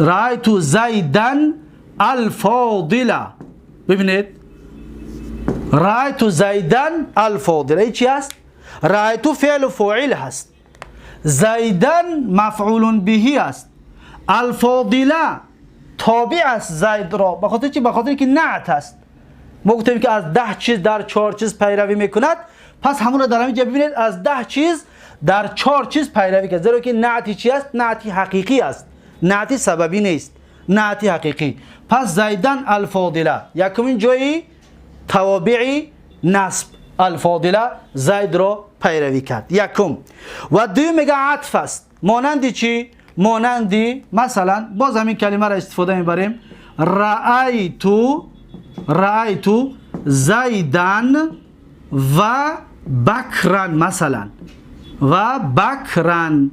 раайту зайдан алфодила. Бибинед, раайту зайдан алфодила ин чи аст? Раайту феълу фоил ҳаст, зайдан мафъулун биҳи аст, алфодила тобеъ аст зайдро. Ба хотири чи? Ба хотире ки наът аст. Мо гуфтем ки аз 10 чиз дар чор чиз пайравӣ мекунад. Пас ҳамонро дар ҳамин ҷо бибинед, аз 10 чиз дар чор чиз пайравӣ кард, зеро ки наъти чи аст? Наъти ҳақиқӣ аст, наъти сабабӣ нест, наъти ҳақиқӣ. Пас зайдан алфодила якумин ҷои тавобиъи насб, алфодила зайдро пайравӣ кард, якум. Ва дуюм мега атф аст. Монанди чӣ? Монанди масалан боз ҳамин калимаро истифода мебарем: раайту, раайту зайдан ва бакран, масалан ва бакран,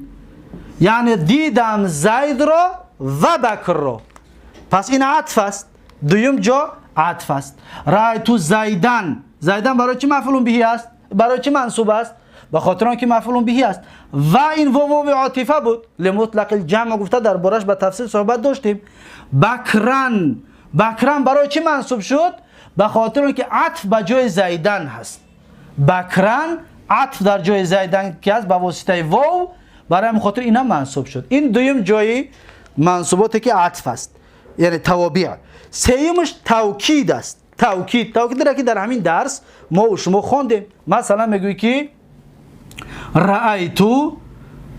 яъне дидам зайдро ва бакрро. Пас ин атф аст, дуюм ҷо атф аст. Раайту зайдан, зайдан барои чӣ мафъулун биҳи аст? Барои чӣ мансуб аст? Ба хотир он ки мафъулун биҳи аст. Ва ин вови отифа буд, лимутлақи лҷамъ гуфта дар бораш ба тафсил суҳбат доштем. Бакран, бакран барои чӣ мансуб шуд? Ба хотир он ки атф ба ҷои зайдан ҳаст. Бакран атф дар ҷои зайдан ки аст ба воситаи вов, барои ҳамин хотир ина мансуб шуд. Ин дуюм ҷои мансуботе ки атф аст, яъне тавобиъ. Сеюмаш тавкид аст. Тавкид, тавкидро ки дар ҳамин дарс мо ва шумо хондем. Масалан мегӯӣ ки раайту,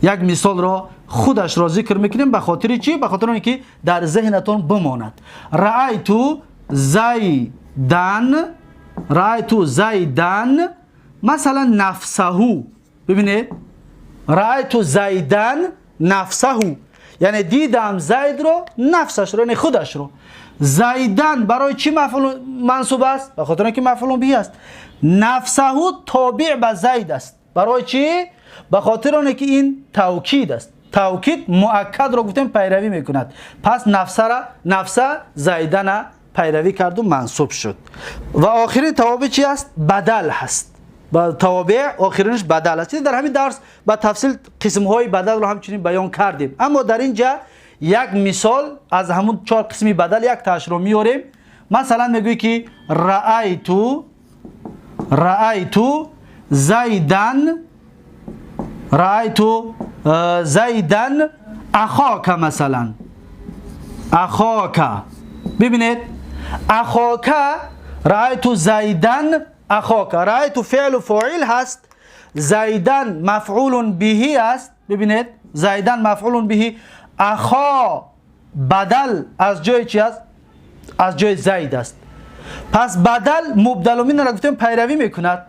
як мисолро худашро зикр мекунем. Ба хотири чӣ? Ба хотири он ки дар зеҳнатон бимонад. Раайту зайдан, раайту зайдан масалан нафсаҳу. Бибинед, раайту зайдан нафсаҳу, яъне дидам зайдро нафсашро, яъне худашро. Зайдан барои чӣ мафъул мансуб аст? Ба хотири он ки мафъулун биҳи аст. Нафсаҳу тобеъ ба зайд аст. Барои чӣ? Ба хотири оне ки ин тавкид аст. Тавкид муаккадро гуфтем пайравӣ мекунад. Пас нафсара, нафса зайдана пайравӣ карду мансуб шуд. Ва охирин тавобеъ чи аст? Бадал ҳаст. Тавобеъ охиринаш бадал аст. Дар ҳамин дарс ба тафсил қисмҳои бадалро ҳамчунин баён кардем, аммо дар ин ҷа як мисол аз ҳамун чор қисми бадал як таашро меорем. Масалан мегӯӣ ки раайту, раайту зайдан, раайту зайдан ахока, масалан ахока. Бибинед, ахока, раайту зайдан ахока. Раайту феълу фоил ҳаст, зайдан мафъулун биҳи аст. Бибинед, зайдан мафъулун биҳи, ахо бадал аз ҷои чи аст? Аз ҷои зайд аст. Пас бадал мубдалуминро гуфтем пайравӣ мекунад.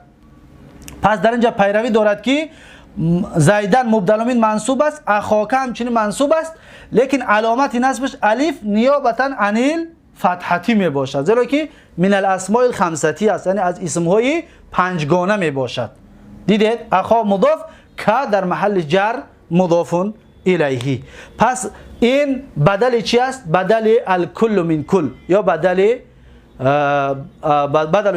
Пас дар инҷа пайравӣ дорад ки зайдан мубдалумин мансуб аст, ахока ҳамчунин мансуб аст, лекин аломати насбаш алиф ниёбатан анил фатҳатӣ мебошад, зеро ки мин аласмои хамсатӣ аст, яъне аз исмҳои панҷгона мебошад. Дидед, ахо мудоф, ка дар маҳалли ҷар мудофун الیه. پس این بدل چی است؟ بدل الکل من کل یا بدل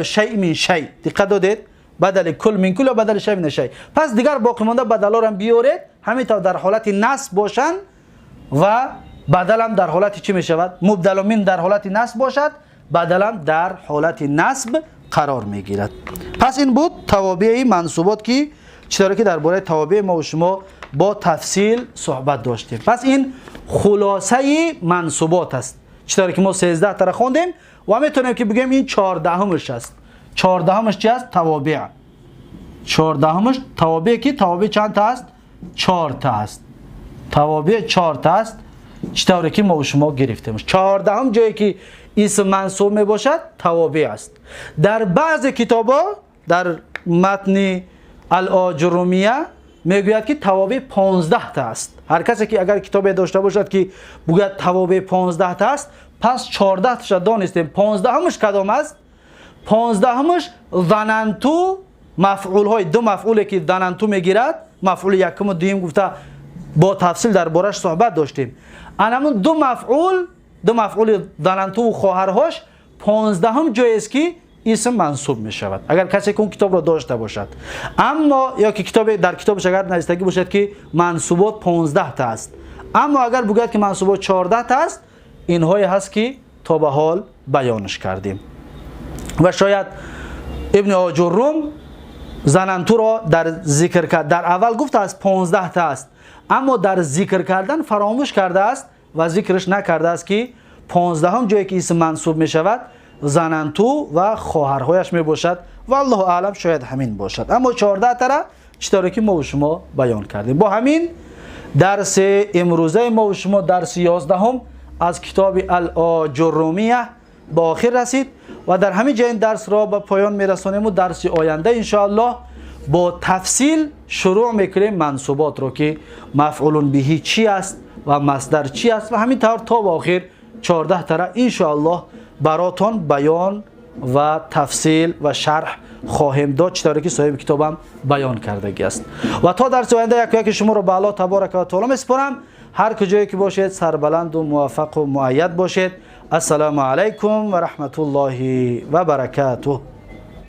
شیء من شیء. دقت دادید؟ بدل کل من کل یا بدل شیء من شیء. پس دیگر باقی مانده بدل ها را بیارید، همینطور در حالت نصب باشند و بدل هم در حالت چی می شود؟ مبدل من در حالت نصب باشد، بدل هم در حالت نصب قرار می گیرد. پس این بود توابع منصوبات که چطوری که درباره توابع ما و شما با تفصیل صحبت داشتیم. پس این خلاصه منصوبات است، چطوری که ما 13 تا خواندیم و میتونیم که بگیم این 14مش است. 14مش چی است؟ توابع. 14مش توابع که توابع چند تا است؟ 4 تا است. توابع 4 تا است، چطوری که ما و شما گرفتیم. 14 جایی که اسم منصوب می باشد توابع است. در بعض کتابا در متن الآجرومیه میگوید که توابع 15 تا است. هر کسی که اگر کتاب داشته باشد که بگوید توابع 15 تا است، پس 14 تاش دانستیم. 15مش کدام است؟ 15مش ظننتو، مفعول های دو مفعولی که ظننتو میگیرد، مفعول یکم و دوم گفته با تفصیل دربارش صحبت داشتیم. انمون دو مفعول ظننتو و خواهرهاش 15 جای است که اسم منصوب می شود، اگر کسی که اون کتاب را داشته باشد. اما یا که کتاب در کتابش اگر نوشتگی باشد که منصوبات 15 تا است، اما اگر بگوید که منصوبات 14 تا است، اینهایی هست که تا به حال بیانش کردیم. و شاید ابن آجروم ظننتو را در ذکر کرد، در اول گفت از 15 تا است، اما در ذکر کردن فراموش کرده است و ذکرش نکرده است که 15 جایی که اسم منصوب می شود ظننتو و خواهرهایش می باشد. والله اعلم شاید همین باشد. اما 14 تا را چطوری که ما و شما بیان کردیم. با همین درس امروزه ما و شما، درس 11 از کتاب الآجرومیه به آخر رسید و در همین جای این درس را به پایان میرسانیم و درس آینده انشاءالله با تفصیل شروع میکنیم منصوبات را که مفعول به چی است و مصدر چی است و همین طور تا به آخر 14 تا را انشاءالله براتون بیان و تفصیل و شرح خواهیم داد، چطوری که صاحب کتابم بیان کردگی است. و تا درس آینده یک یک شما رو به الله تبارک و تعالی میسپارم. هر کجایی که باشید سربلند و موفق و مؤید باشید. السلام علیکم و رحمت الله و برکاته.